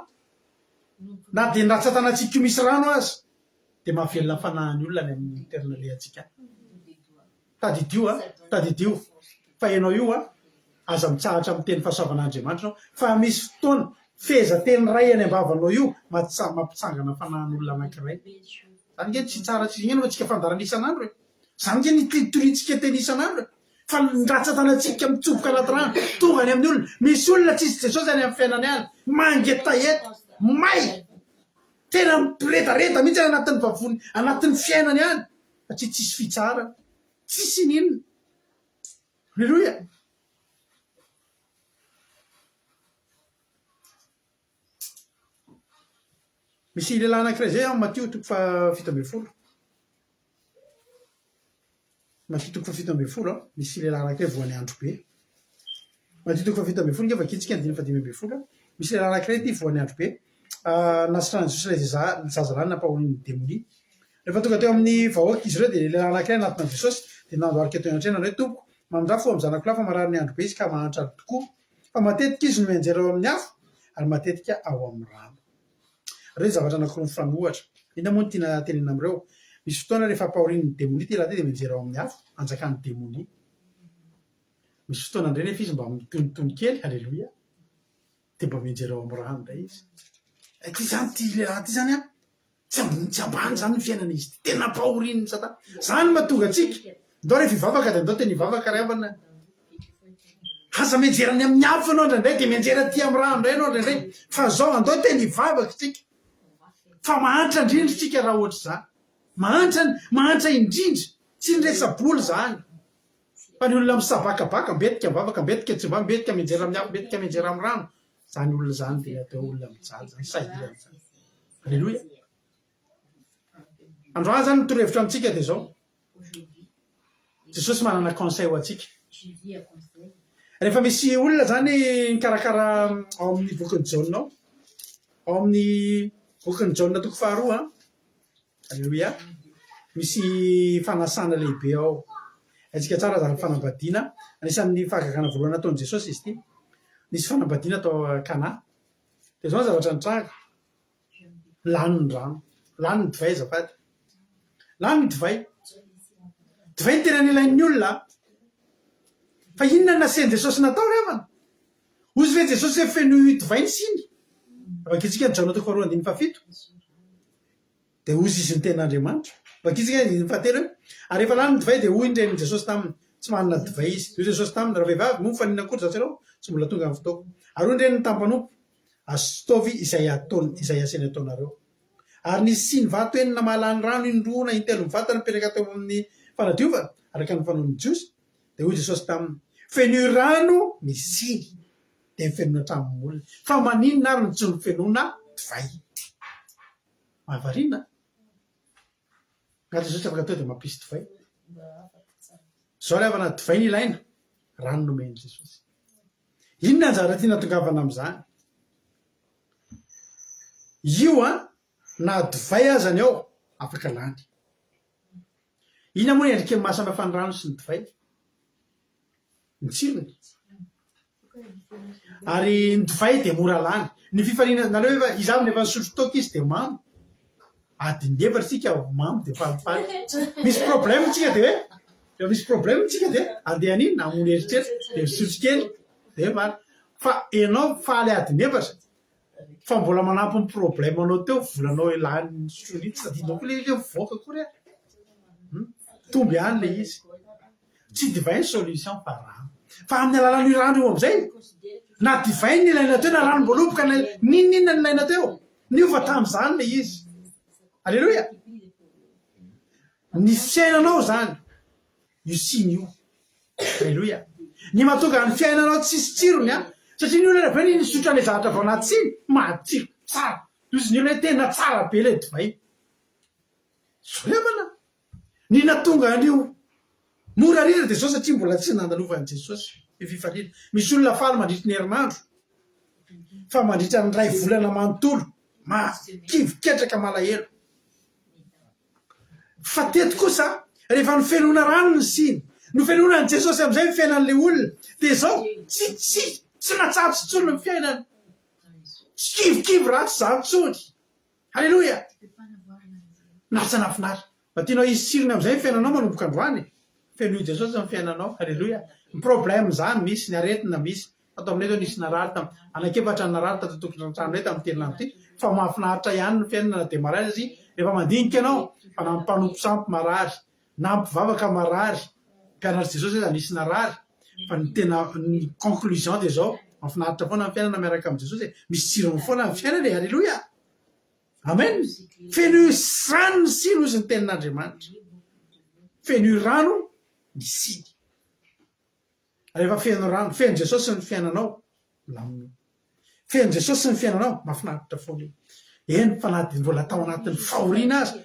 na dia ny ratsan-tanantsika io misy rano aza, dia mahavelona ny fanahin'ny olona any amin'ny toerana alehantsika any. Tadidio a, tadidio fa ianao io a, aza mitsahatra miteny fahasoavan'Andriamanitra ianao, fa misy fotoana, fehezanteny iray any am-bavanao io, mampitsangana fanahin'olona anankiray. Zany nge tsy tsara tsy iny anaovantsika fandaharana isan'andro e. Zany nge ny toriantsika teny isan'andro e. Fa ny ratsan-tanantsika mitsoboka anaty rano, tonga any amin'ny olona. Misy olona tsisy Jesosy any amin'ny fiainany any. Mangetaheta, may. Tena miredareda mihitsy any anatin'ny vavony, anatin'ny fiainany any. Satria tsisy fitsaharana. Tsisy ininona. Alléluia. Misy lehilahy anankiray izay ao Matio toko faha 17. Matio toko faha 17, misy lehilahy anankiray voan'ny andro be. Matio toko faha 17 nge vakintsika andininy faha 15. Misy lehilahy anankiray ity voan'ny andro be. Nasitran'i Jesosy ilay zazalahy nampahorian'ny demonia. Rehefa tonga teo amin'ny vahoaka izy ireo dia lehilahy anankiray nanatona an'i Jesosy dia nandohalika teo anatrehany nanao hoe, Tompoko, mamindrà fo amin'ny zanako lahy fa marary ny andro be izy ka mahantra tokoa. Fa matetika izy no mianjera ao amin'ny afo ary matetika ao amin'ny rano. Ireo zavatra anankiroa mifanohitra. Inona moa no tiana tenenina amin'ireo? Misy fotoana rehefa ampahorian'ny demonia ity lehilahy ity dia mianjera ao amin'ny afo, anjakan'ny demonia. Misy fotoana indray nefa izy mba mitonitony kely, aleloia, dia mba mianjera ao amin'ny rano indray izy. Ity izany ity lehilahy ity izany an, Tsy ambony tsy ambany izany ny fiainan'izy ity. Tena ampahorian'ny satana. Izany no mahatonga antsika. Ndao rehefa hivavaka dia ndao tena hivavaka ry havana. Aza mianjera any amin'ny afo ianao indraindray dia mianjera aty amin'ny rano indray ianao indraindray. Fa izao andao tena hivavaka isika. Fa mahantra indrindra isika raha ohatr'izany. Mahantra, mahantra indrindra. Tsy ny resa-bola izany. Fa ny olona misabakabaka, mbetika mivavaka, mbetika tsy mivavaka, mbetika mianjera amin'ny afo, mbetika mianjera amin'ny rano. Izany olona izany dia atao olona mijaly izany, sahirana izany. Aleloia. Androany izany ny torohevitra amintsika dia izao. Jesosy manana conseil ho antsika. Rehefa misy olona izany mikarakara ao amin'ny bokin'i Jaona ao, ao amin'ny bokin'i Jaona toko faharoa, Aleloia. Misy fanasana lehibe ao. Haintsika tsara izany fanambadiana. Anisan'ny fahagagana voalohany nataon'i Jesosy izy ity. Nisy fanambadiana tao Kana. Dia izao ny zavatra nitranga. Lany ny rano. Lany ny divay azafady. Lany ny divay. Divay no tena nilain'ny olona. Fa inona no nasain'i Jesosy natao ry havana? Hoy ve Jesosy hoe fenoy divay ny siny? Vakintsika ny Jaona toko faharoa andininy fahafito. Dia hoy izy ny tenin'Andriamanitra. Vakintsika ny andininy fahatelo hoe, Ary rehefa lany ny divay dia hoy ny renin'i Jesosy taminy, Tsy manana divay izy. Dia hoy Jesosy taminy, Ravehivavy, moa mifaninona akory izaho sy ianao? Tsy mbola tonga ny fotoako. Ary hoy ny reniny tamin'ny mpanompo, Ataovy izay ataony, izay asainy ataonareo. Ary nisy siny vato enina mahalany rano indroa na intelo mivantana nipetraka teo amin'ny fanadiovana, araka ny fanaon'ny Jiosy. Dia hoy Jesosy taminy, Fenoy rano ny siny. Dia nofenoina hatramin'ny molony. Fa maninona ary no tsy nofenoina divay? Mahavariana an! Nga Jesosy afaka tonga dia mampisy divay? Izao ry havana, divay no ilaina, rano nomen'i Jesosy. Inona ny anjara tiana tongavana amin'izany? Io an, na divay aza ny ao, afaka lany. Inona moa ny endriky ny mahasamihafa ny rano sy ny divay? Ny tsirony. Ary ny divay dia mora lany. Ny fifaliana, nareo efa, iza avy no efa nisotro toaka izy dia mamo? Adiny efatra isika mamo dia falifaly. Misy problème tsika dia hoe, rehefa misy problème tsika dia andeha haninona? Hamono eritreritra, dia misotro kely dia faly. Fa ianao faly adiny efatra, Fa mbola manampy ny problème anao teo volanao lany nisotroina iny tsy tadidinao koa le izy hoe mivoaka akory ary. Mitombo ihany le izy. Tsy divay ny solution fa rano. Fa amin'ny alalan'io rano io amin'izay, na divay no nilaina teo na ranom-boaloboka na n'inon'inona nilaina teo, niova tamin'izany le izy. Aleloia! Ny fiainanao izany, io siny io. Aleloia. Ny mahatonga ny fiainanao tsisy tsirony an, satria ny olona avy eo nisotro an'ilay zavatra vao anaty siny, matsiro tsara. Hozy ny olona hoe tena tsara be ilay divay. Zoevana. Ny nahatonga an'io mora ritra dia izao satria mbola tsy nandalovan'i Jesosy io fifaliana. Misy olona faly mandritry ny herinandro fa mandritra ny iray volana manontolo kivy ketraka malahelo. Fa teto kosa, rehefa nofenoina rano ny siny, nofenoina an'i Jesosy amin'izay ny fiainan'ilay olona, dia izao, tsy, tsy, tsy natsatso intsony ny fiainany. Tsy kivikivy ratsy izany intsony. Haleloia! Lasa nahafinaritra. Mba tianao hisy tsirony amin'izay ny fiainanao manomboka androany? Fenoy Jesosy ny fiainanao. Haleloia! Ny problème izany misy, ny aretina misy, Tato aminay zao nisy narary tam anak'efatra ny narary tato an-tokantranonay tamin'ity herinandro ity fa mahafinaritra ihany ny fiainana na dia marary aza rehefa mandinika ianao fa na ny mpanompo sampy marary na ny mpivavaka marary mpianatr'i Jesosy aza nisy narary fa ny tena ny conclusion dia zao mahafinaritra foana ny fiainana miaraka amin'i Jesosy e misy tsirony foana ny fiainana e aleloia amen feno rano ny siny hozy ny tenin'Andriamanitra feno rano ny siny Rehefa feno rano, feno Jesosy ny fiainanao, milamina io. Feno Jesosy ny fiainanao, mahafinaritra foana io. Eny fa na dia mbola tao anatin'ny fahoriana aza,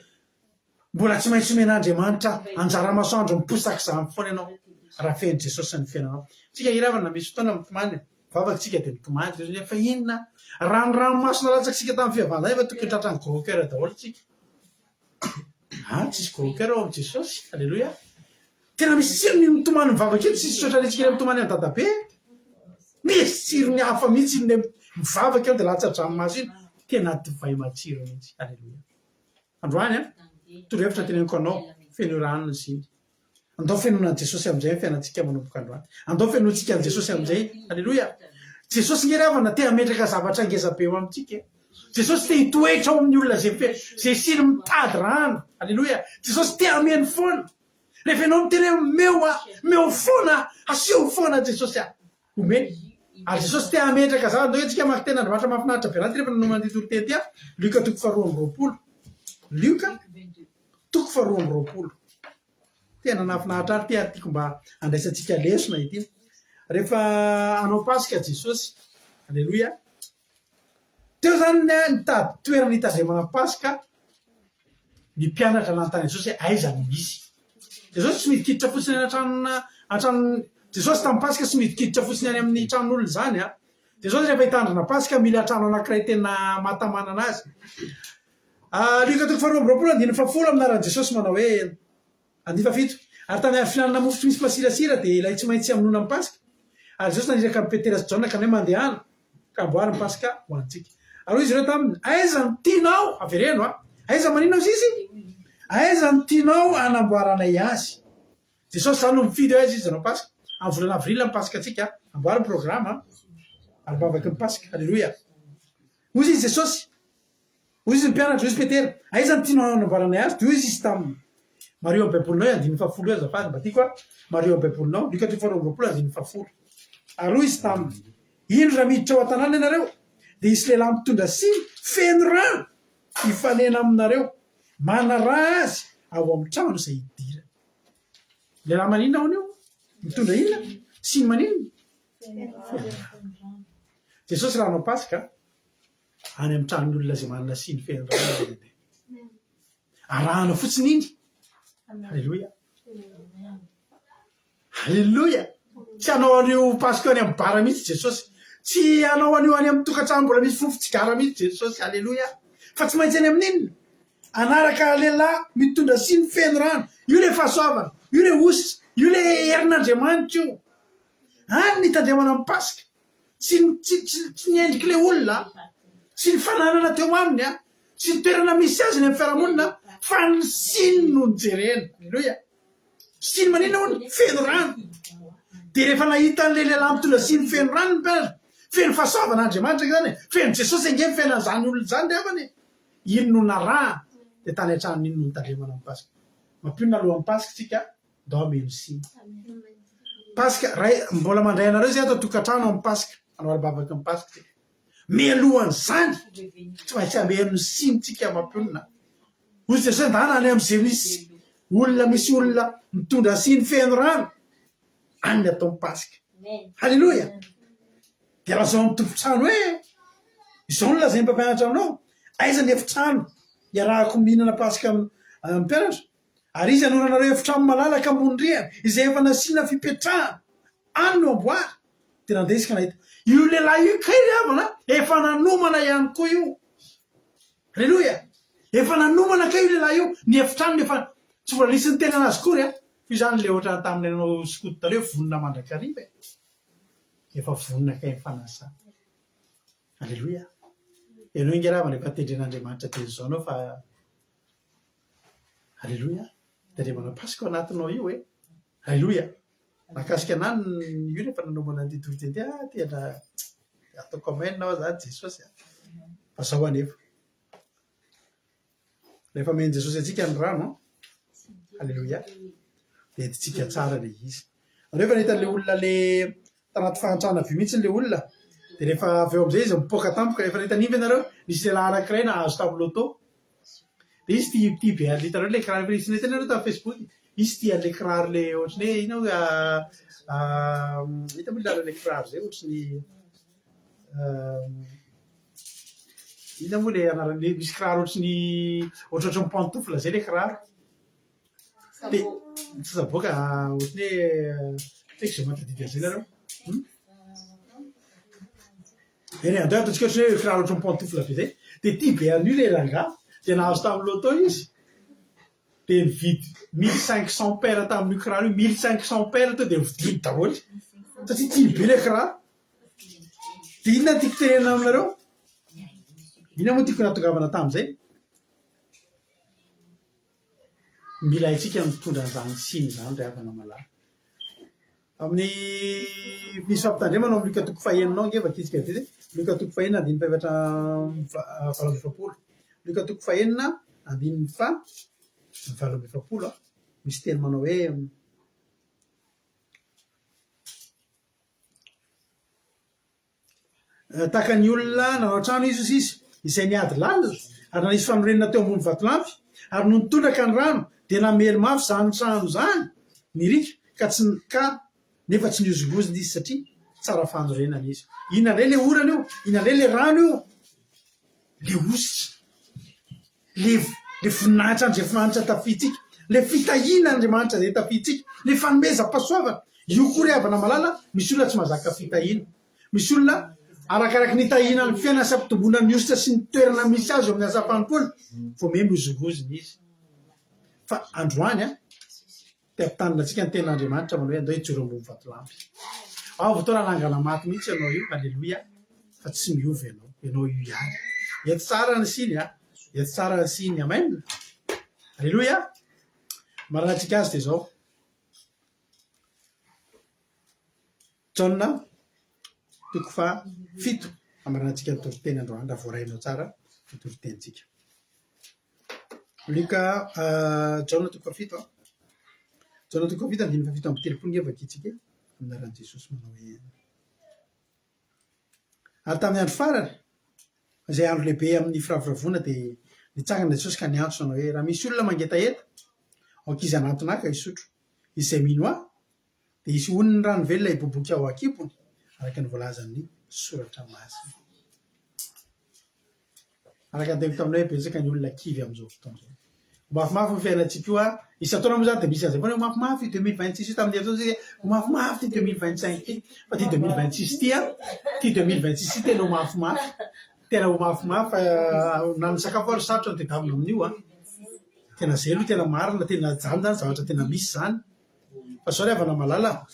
mbola tsy maintsy omen'Andriamanitra anjara masoandro miposaka izany foana ianao raha feno Jesosy ny fiainanao. Tsika hiravana misy fotoana mitomany, mivavaka tsika dia mitomany, dia hoe fa inona raha ny ranomaso nalatsakitsika tamin'ny fihavana izany efa tokony tratran'ny gros coeur daholo tsika. Ah, tsisy gros coeur ao amin'i Jesosy. Alléluia. Tena misy tsirony iny mitomany mivavaka iny, tsisy ohatran'ny antsika ilay mitomany an'i dadabe. Misy tsirony hafa mihitsy iny ilay mivavaka eo dia latsa-dranomaso iny. Tena divay matsiro mihitsy. Alléluia. Androany an, torohevitra teneniko anao, fenoy rano ny siny. Andao fenoina an'i Jesosy amin'izay ny fiainantsika manomboka androany. Andao fenointsika an'i Jesosy amin'izay. Aleloia. Jesosy nge ry havana te hametraka zavatra ngeza be eo amintsika e. Jesosy te hitoetra ao amin'ny olona izay fe, izay siny mitady rano. Aleloia. Jesosy te hameno foana. Rehefa ianao miteny hoe omeo aho, omeo foana aho, aseho foana Jesosy aho. Omeny. Ary Jesosy te hametraka zavatra. Andao isika hamaky teny Andriamanitra mahafinaritra be anaty rehefa nanomana ity toriteny ity aho. Lioka toko faharoa amby roapolo. Lioka toko faharoa amby roapolo. Tena nahafinaritra ahy ity ary tiako mba handraisantsika lesona ity. Rehefa hanao Paska Jesosy, Aleloia. Teo izany nitady toerana hitazemana Paska ny mpianatra nanontany an'i Jesosy hoe aiza no misy. Jesosy tsy midikiditra fotsiny any an-tranona an-tranon Jesosy tamin'ny Paska tsy midikiditra fotsiny any amin'ny tranon'olona izany an. Jesosy rehefa hitandrina Paska mila trano anankiray tena mahatamanana azy. Lioka toko faharoa amby roapolo andininy fahafolo amin'ny anaran'i Jesosy manao hoe, andininy fahafito, Ary tamin'ny andro fihinanana mofo tsy misy masirasira dia ilay tsy maintsy hamonoana ny Paska. Ary Jesosy naniraka an'i Petera sy Jaona ka nanao hoe, Mandehana, ka amboary ny Paska ho antsika. Ary hoy izy ireo taminy, Aiza no tianao, avereno a, aiza maninona hozy izy? Aiza no tianao hanamboaranay azy? Jesosy izany no mifidy hoe aiza izy hanao Paska. Amin'ny volana avril ny Paskantsika, amboary ny programa, ary vavaky ny Paska. Aleloia. Hoy izy Jesosy, Hoy izy ny mpianatra, hoy izy Petera, Aiza no tianao hanamboaranay azy? Dia hoy izy taminy, Mariho amin'ny Baibolinao io andininy fahafolo io azafady, mba tiako a, mariho amin'ny Baibolinao, Lioka toko faharoa amby roapolo andininy fahafolo. Ary hoy izy taminy, Indro raha miditra ao an-tanàna ianareo, dia hisy lehilahy mitondra siny feno rano hifanena aminareo, manaraha azy ao amin'ny trano izay hidirany. Lehilahy maninona hono io? Mitondra inona? Siny maninona? Feno rano. Jesosy raha hanao Paska, any amin'ny tranon'ny olona izay manana siny feno rano ilay lehibe. Arahana fotsiny iny. Alléluia. Alléluia. Tsy hanao an'io Paska io any amin'ny bara mihitsy Jesosy. Tsy hanao an'io any amin'ny tokantrano mbola misy fofon-tsigara mihitsy Jesosy. Alléluia. Fa tsy maintsy any amin'inona? Hanaraka lehilahy mitondra siny feno rano. Io ilay fahasoavana. Io ilay hosotra. Io ilay herin'Andriamanitra io. Any ny hitandremana ny Paska. Tsy ny tsy tsy tsy ny endrik'ilay olona, tsy ny fananana teo aminy, tsy ny toerana misy azy eny amin'ny fiarahamonina, fa ny siny no nojerena. Aleloia. Siny maninona hono? Feno rano. Dia rehefa nahita an'ilay lehilahy mitondra siny feno rano ny mpianatra, feno fahasoavana Andriamanitra ange izany e, feno Jesosy ange ny fiainan'izany olona izany ry havana e. Iny no narahana, dia tany an-tranony iny no nitandremana ny Paska. Mampionona alohan'ny Paska isika, Ndao hameno siny. Paska, ray, mbola mandray anareo izay ato an-tokantrano amin'ny Paska, hanao alim-bavaky ny Paska tsika. Mialohan'izany, tsy maintsy hameno ny siny tsika mampionona. Hoy Jesosy, ndana any amin'izay misy olona, misy olona mitondra siny feno rano, any ny atao ny Paska. Haleloia! Dia lazao amin'ny tompon-trano hoe, izao no lazain'ny mpampianatra aminao, aiza ny efitrano iarahako mihinana Paska amin'ny mpianatra? Ary izy hanoranareo efitrano malalaka ambony rihana, izay efa nasiana fipetrahana, any no amboary. Dia nandeha izy ka nahita. Io lehilahy io kay ry havana, efa nanomana ihany koa io. Aleloia! Efa nanomana kay io lehilahy io, ny efitranony efa tsy mbola nisy niteny anazy akory an! Fa io izany ilay ohatran'ny tamin'ilay nanao skoto taloha hoe vonona mandrakariva e! Efa vonona kay ny fanasana. Aleloia! Ianao ingahy ry havana efa tendren'Andriamanitra dieny izao ianao fa Aleloia! Tandremana Paska ao anatinao io e! Aleloia! Mahakasika anah io rehefa nanomana an'ity toriteny ity, ah tena ataoko amen aho zany Jesosy a! Fa zao anefa, rehefa omen'i Jesosy antsika ny rano an, aleloia, dia entintsika tsara ilay izy. Nareo efa nahita an'ilay olona le tanaty fahantrana vy mihitsy ilay olona, dia rehefa avy eo amin'izay izy mipoaka tampoka, efa nahita an'iny ve nareo? Nisy lehilahy anankiray nahazo tamin'ny loto, Dia izy tia tia be an'ilay hitanareo ilay kiraro efa nisy nahita nareo tamin'ny Facebook? Izy tia an'ilay kiraro ilay ohatran'ny hoe inona hoe inona moa ilay anaran'ilay kiraro izay ohatran'ny. Inona moa ilay anaran'ilay misy kiraro ohatry ny ohatrohatry ny pantoufle izay ilay kiraro. Dia tsy saboka ohatry ny hoe tsy haiko izay mahatadidy an'izay nareo. Eny e, andao ataontsika ohatry ny hoe kiraro ohatry ny pantoufle be izay. Dia tia be an'io ilay rangahy. Dia nahazo tamin'ny loto izy. Dia nividy 1500 paires tamin'io kiraro io, 1500 paires tonga dia novidiany daholo. Satria tiany be ilay kiraro. Dia inona no tiako tenenina aminareo? Inona moa tiako nahatongavana tamin'izay? Mila haintsika ny mitondra an'izany siny izany ry havana malala. Amin'ny misy fampitandremana ao amin'ny Lioka toko fahenina ao ange vakintsika vetivety e. Lioka toko fahenina andininy fahefatra 48. Lioka toko fahenina andininy faha 48 misy teny manao hoe Tahaka ny olona nanao trano izy, hoy izy, izay niady lalina ary nanisy fanorenana teo ambony vatolampy, ary nony tondraka ny rano dia namely mafy izany trano izany ny riaka ka tsy ka nefa tsy nihozongozona izy satria tsara fanorenana izy. Inona indray ilay orana io? Inona indray ilay rano io? Ilay hosotra. Le le voninahitra Andriamanitra tafiantsika, le fitahiana Andriamanitra izay tafiantsika, le fanomezam-pahasoavana. Io koa ry havana malala, misy olona tsy mahazaka fitahiana. Misy olona arakaraky ny hitahiana ny fiainana sy hampitomboana ny hosotra sy ny toerana misy azy eo amin'ny asa fanompoana vao miha mihozongozona izy. Fa androany an, Te hampitandrina antsika ny tenin'Andriamanitra manao hoe andao hijoro ambony vatolampy. Ao vao toa nanangana maty mihitsy ianao io, aleloia, fa tsy miova ianao, ianao io ihany. Eto tsara ny siny a, eto tsara ny siny, amen. Aleloia. Maranantsika azy dia izao. Jaona toko faha fito, amaranantsika ny toriteny androany raha voarainao tsara ny toritenintsika. Lioka, Jaona toko fahafito an. Jaona toko fahafito andininy fahafito amby telopolo nge vakintsika e, amin'ny anaran'i Jesosy manao hoe Ary tamin'ny andro farany, izay andro lehibe amin'ny firavoravoana dia nitsangana Jesosy ka niantso nanao hoe, Raha misy olona mangetaheta, aoka izy hanantona ahy ka hisotro. Izay mino ahy, dia hisy onin'ny rano velona hiboiboika ao an-kibony, araka ny voalazan'ny Soratra Masina. Araka ny teniko taminao hoe betsaka ny olona kivy amin'izao fotoana izao. Ho mafimafy ny fiainantsika io an! Isan-taona moa izany dia misy an'izay foana hoe ho mafimafy io 2026 io, tamin'ny herintaona isika hoe ho mafimafy ity 2025 ity, fa ity 2026 ity an, ity 2026 ity tena ho mafimafy, tena ho mafimafy fa na ny sakafo ary sarotra ny tadiavina amin'io an! Tena izay aloha tena marina, tena izany izany zavatra tena misy izany. Fa izao ry havana malala a,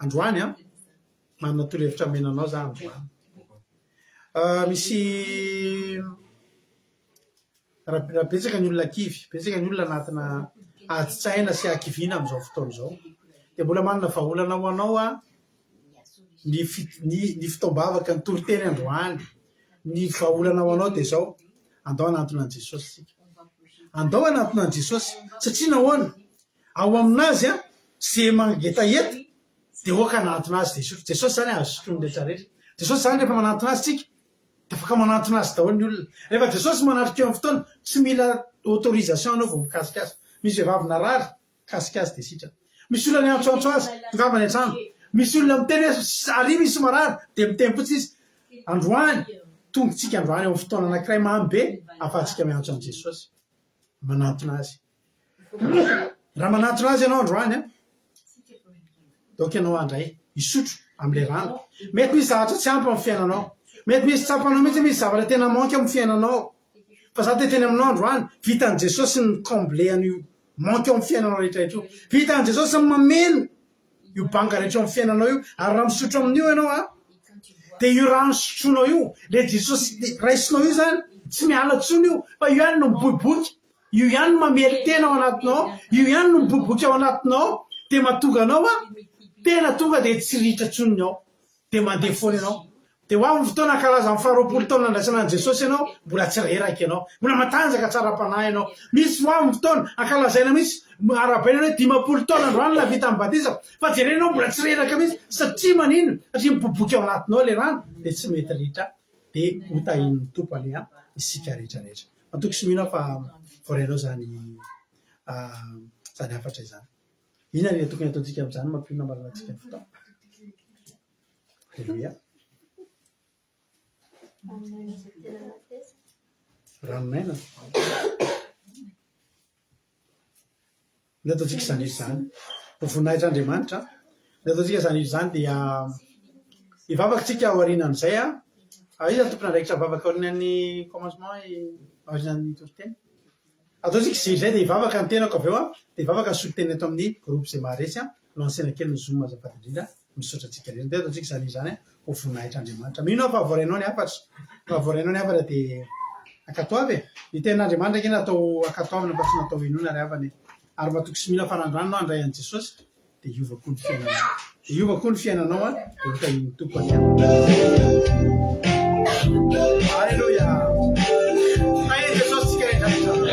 androany an, manana torohevitra omena anao za androany. Misy raha betsaka ny olona kivy, betsaka ny olona anatina adin-tsaina sy hakiviana amin'izao fotoana izao. Dia mbola manana vahaolana ho anao aho, ny ny ny fotoam-bavaka, ny toriteny androany, ny vahaolana ho anao dia izao, andao hanantona an'i Jesosy isika. Andao hanantona an'i Jesosy. Satria nahoana? Ao aminazy an, izay mangetaheta dia aoka hanantona azy dia hisotro. Jesosy izany azo sotroin'ny rehetra rehetra. Jesosy izany rehefa manantona azy tsika dia afaka manantona azy daholo ny olona. Rehefa Jesosy manatrika eo amin'ny fotoana, tsy mila autorisation ianao vao mikasika azy. Misy vehivavy narary, mikasika azy dia sitrana. Misy olona niantsoantso azy, tongava any an-trano. Misy olona miteny hoe ary misy marary, dia miteny fotsiny izy. Androany, tonga tsika androany eo amin'ny fotoana anankiray mamy be ahafahantsika miantso an'i Jesosy. Manantona azy. Raha manantona azy ianao androany an, donc ianao handray, hisotro amin'ilay rano. Mety misy zavatra tsy ampy amin'ny fiainanao. Mety misy tsapanao mihitsy misy zavatra tena manque amin'ny fiainanao. Fa za te hiteny aminao androany, vitan'i Jesosy ny mi-combler an'io manque ao amin'ny fiainanao rehetra rehetra io. Vitan'i Jesosy ny mameno io banga rehetra ao amin'ny fiainanao io. Ary raha misotro amin'io ianao an, dia io rano sotroinao io, ilay Jesosy raisinao io zany, tsy miala intsony io, fa io ihany no miboiboika. Io ihany no mamely tena ao anatinao ao, io ihany no miboiboika ao anatinao ao, dia mahatonga anao an, tena tonga dia tsy ritra intsony ny ao, dia mandeha foana ianao. Dia ho avy ny fotoana hankalaza ny faharoapolo taona nandraisana an'i Jesosy ianao, mbola tsy reraka ianao, mbola matanjaka tsara-panahy ianao. Misy ho avy ny fotoana hankalazaina mihitsy, arahabaina hoe 50 taona androany nahavita ny batisa, fa jerena ianao mbola tsy reraka mihitsy, satria maninona? Satria miboiboika ao anatinao ilay rano, dia tsy mety ritra, dia hotahian'ny Tompo anie isika rehetra rehetra. Matoky sy mino aho fa voarainao izany izany hafatra izany. Inona no tokony hataontsika amin'izany mampionona marina antsika ny fotoana? Aleloia. Ranon'aina. Ny ataontsika izany hira izany. Ho voninahitr'Andriamanitra. Ny ataontsika izany hira izany dia hivavaka isika aorianan'izay. Iza no tompon'andraikitra vavaka aorianan'ny commencement, aorianan'ny toriteny? Ataontsika izay hira izay dia hivavaka ny tenako avy eo, dia hivavaka ny solontena eto amin'ny groupe izay maharesy. Lancena kely ny zoom azafady indrindra. Misaotra antsika rehetra. Ndeha ataontsika izany hira izany ho voninahitr'Andriamanitra. Mino aho fa voarainao ny hafatra. Raha voarainao ny hafatra dia ankatoavy e. Ny tenin'Andriamanitra ange natao ankatoavina fa tsy natao hinoana ry havana e. Ary matoky sy mino fa raha androany ianao handray an'i Jesosy dia hiova koa ny fiainanao. Dia hiova koa ny fiainanao an, dia ho tahian'ny Tompo anie. Alléluia. Tahian'i Jesosy tsika rehetra rehetra.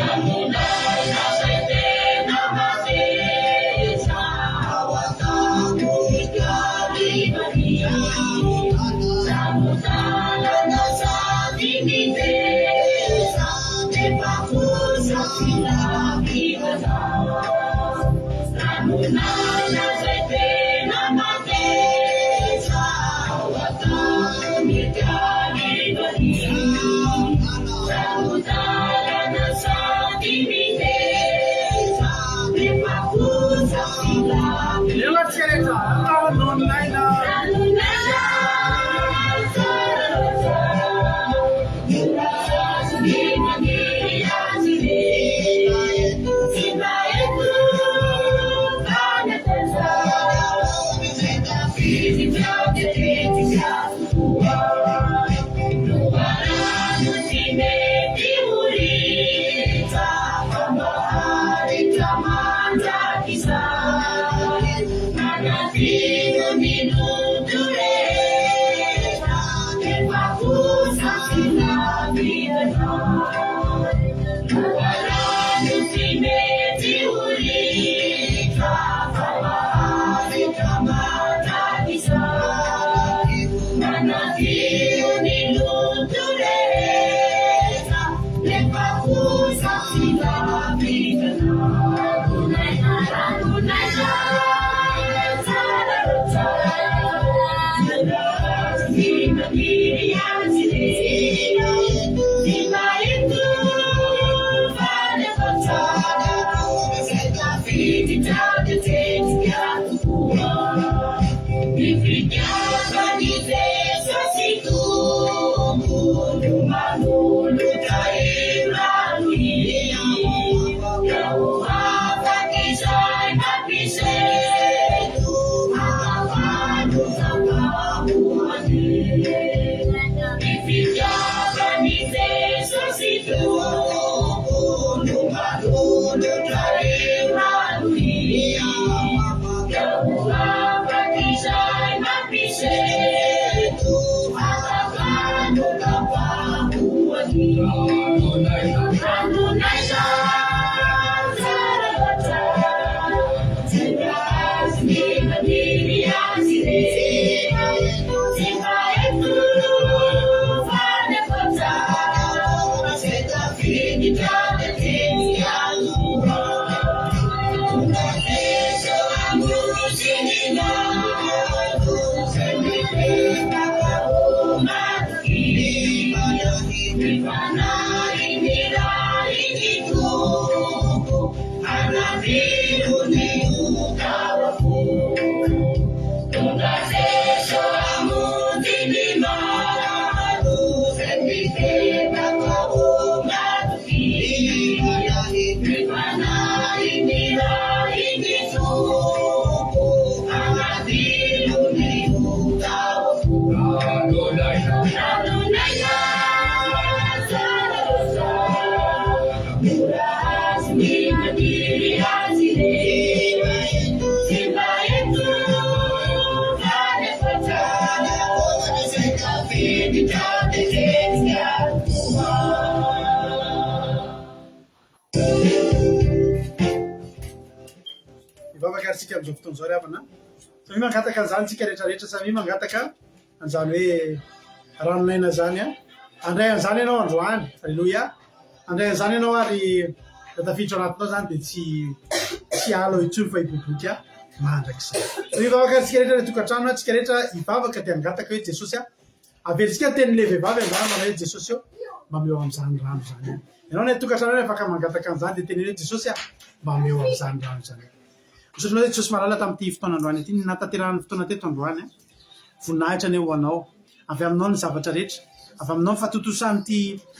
Hivavaka ary tsika amin'izao fotoana izao ry havana. Samia mangataka an'izany tsika rehetra rehetra, samia mangataka an'izany hoe ranon'aina izany an. Handray an'izany ianao androany. Aleloia. Handray an'izany ianao ary raha tafiditra ao anatinao izany dia tsy tsy hiala ao intsony fa hiboiboika mandrakizay. Samia hivavaka ary tsika rehetra any an-tokantrano, tsika rehetra hivavaka dia hangataka hoe Jesosy a. Averintsika ny tenin'ilay vehivavy angamba manao hoe Jesosy ô. mba omeo amin'izany rano izany aho. Ianao any an-tokantrano any afaka mangataka an'izany dia teneno hoe Jesosy a, mba omeo amin'izany rano izany aho. Misaotra anao Jesosy malala tamin'ity fotoana androany ity, ny nahatanterahan'ny fotoana teto androany. Voninahitra anie ho anao. Avy aminao ny zavatra rehetra. Avy aminao ny fahatontosan'ity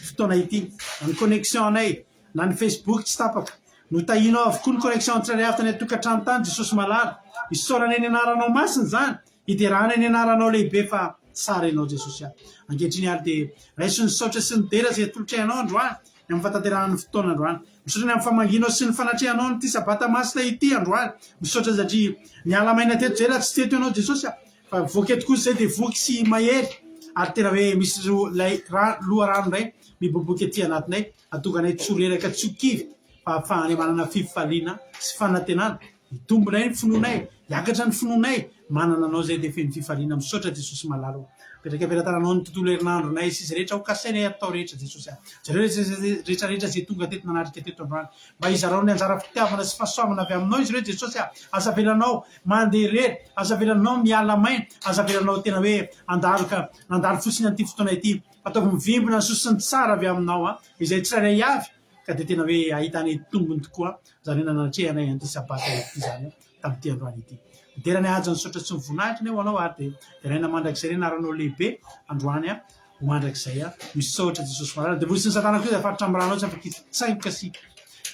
fotoana ity. Na ny connexion anay, na ny Facebook tsy tapaka. Notahianao avokoa ny connexion tsirairay avy tany an-tokantrano tany Jesosy malala. Isaorana ny anaranao masina izany. Hiderana ny anaranao lehibe fa tsara ianao Jesosy a. Ankehitriny ary dia raiso ny saotra sy ny dera izay atolotray anao androany ny amin'ny fahatanterahan'ny fotoana androany. Misaotra ny amin'ny famangianao sy ny fanatrehanao an'ity sabata masina ity androany. Misaotra satria niala maina teto izay raha tsy teto ianao Jesosy a. Fa voky eto kosa izay dia voky sy mahery ary tena hoe misy ilay loharano indray miboiboika aty anatinay hahatonga anay tsy ho reraka tsy ho kivy fa ahafahanay manana fifaliana sy fanantenana. Hitombo indray ny finoanay, hiakatra ny finoanay, manana anao izay dia feno fifaliana. Misaotra Jesosy malala o. Apetraka am-pelatananao ny tontolo herinandronay sy izay rehetra ho kasainay atao rehetra Jesosy a. Jereo rehetra rehetra izay tonga teto nanatrika teto androany. Mba hizarao ny anjara fitiavana sy fahasoavana avy aminao izy ireo Jesosy a. Aza avelanao mandeha irery, aza avelanao miala maina, aza avelanao tena hoe handalo ka nandalo fotsiny an'ity fotoana ity. Ataovy mivimbina ny soa sy ny tsara avy aminao a. Izay tsirairay avy ka dia tena hoe ahitanay tombony tokoa izany hoe nanatrehanay an'ity sabata ity izany tamin'ity androany ity. Midera ny haja ny saotra sy ny voninahitra anie ho anao ary dia deraina mandrakizay ny anaranao lehibe androany ho mandrakizay. Misaotra Jesosy malala. Devoly sy ny satana koa izay faritra amin'ny ranao tsy afaka hitsaingoka sy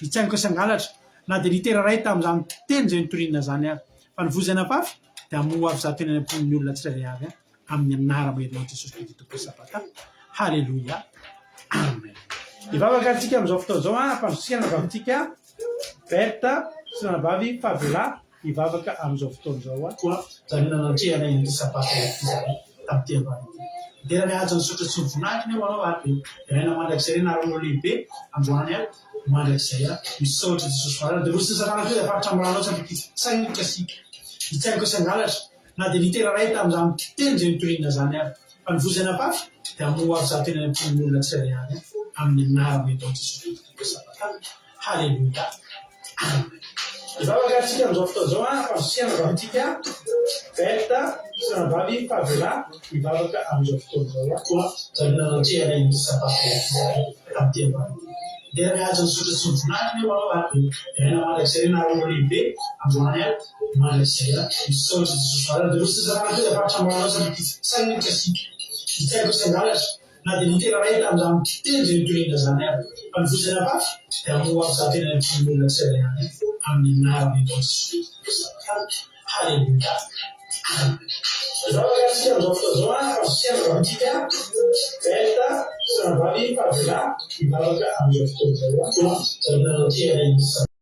hitsaingoka sy hangalatra na dia litera iray tamin'izany teny izay notorina izany ary. Fa ny voa izay nafafy dia hamoa avy zato eny am-pon'ny olona tsirairay avy. Amin'ny anara-mahery Jesosy Kristy Tompo Sabata. Haleloia. Amen. Hivavaka antsika amin'izao fotoana izao, ampandrotsika ny anabavintsika Berthe sy ny anabavy Fabiola hivavaka amin'izao fotoana izao. Koa izany nanatrehanay an'ity Sabata ity izany tamin'ity androany ity. Midera ny haja ny saotra sy ny voninahitra anie ho anao ary dia deraina mandrakizay ny anaranao lehibe androany mandrakizay. Misaotra Jesosy malala. Devoly sy ny satana koa izay faritra amin'ny ranao tsy afaka hitsaingoka sy hitsaingoka sy hangalatra. Na dia litera iray tamin'izany teny izay notorina izany ary. Fa ny voa izay nafafy dia hamoa avy zato eny am-pon'ny olona tsirairay avy amin'ny anaran'i Jesosy Kristy Tompo Sabata. Haleloia. Amen. Hivavaka ary isika amin'izao fotoana izao an, ampandrosia ny anabavintsika Berthe sy ny anabavy Fabiola hivavaka amin'izao fotoana izao an. Koa izany nanatrehanay ny Sabata izany tamin'ity androany ity. Midera ny haja ny saotra sy ny voninahitra anie ho anao ary dia deraina mandrakizay ny anaranao lehibe androany an. Mandrakizay aho. Misaotra Jesosy malala. Dia roso tsara koa faritra maranao satria kitsaingoka sy kitsaingoka sy hangalatra na dia litera iray tamin'izany teny izay notorina izany ary. Fa ny voa izay nafafy dia hamoa avy zato eny am-pon'ny olona tsirairay avy amin'ny anaran'i Jesosy Kristy. Haleloia. Amen. Hivavaka isika amin'izao fotoana izao an, ampandrosia ny vavintsika Berthe sy ny anabavy Fabiola hivavaka amin'izao fotoana izao. Koa izany nanatrehanay ny.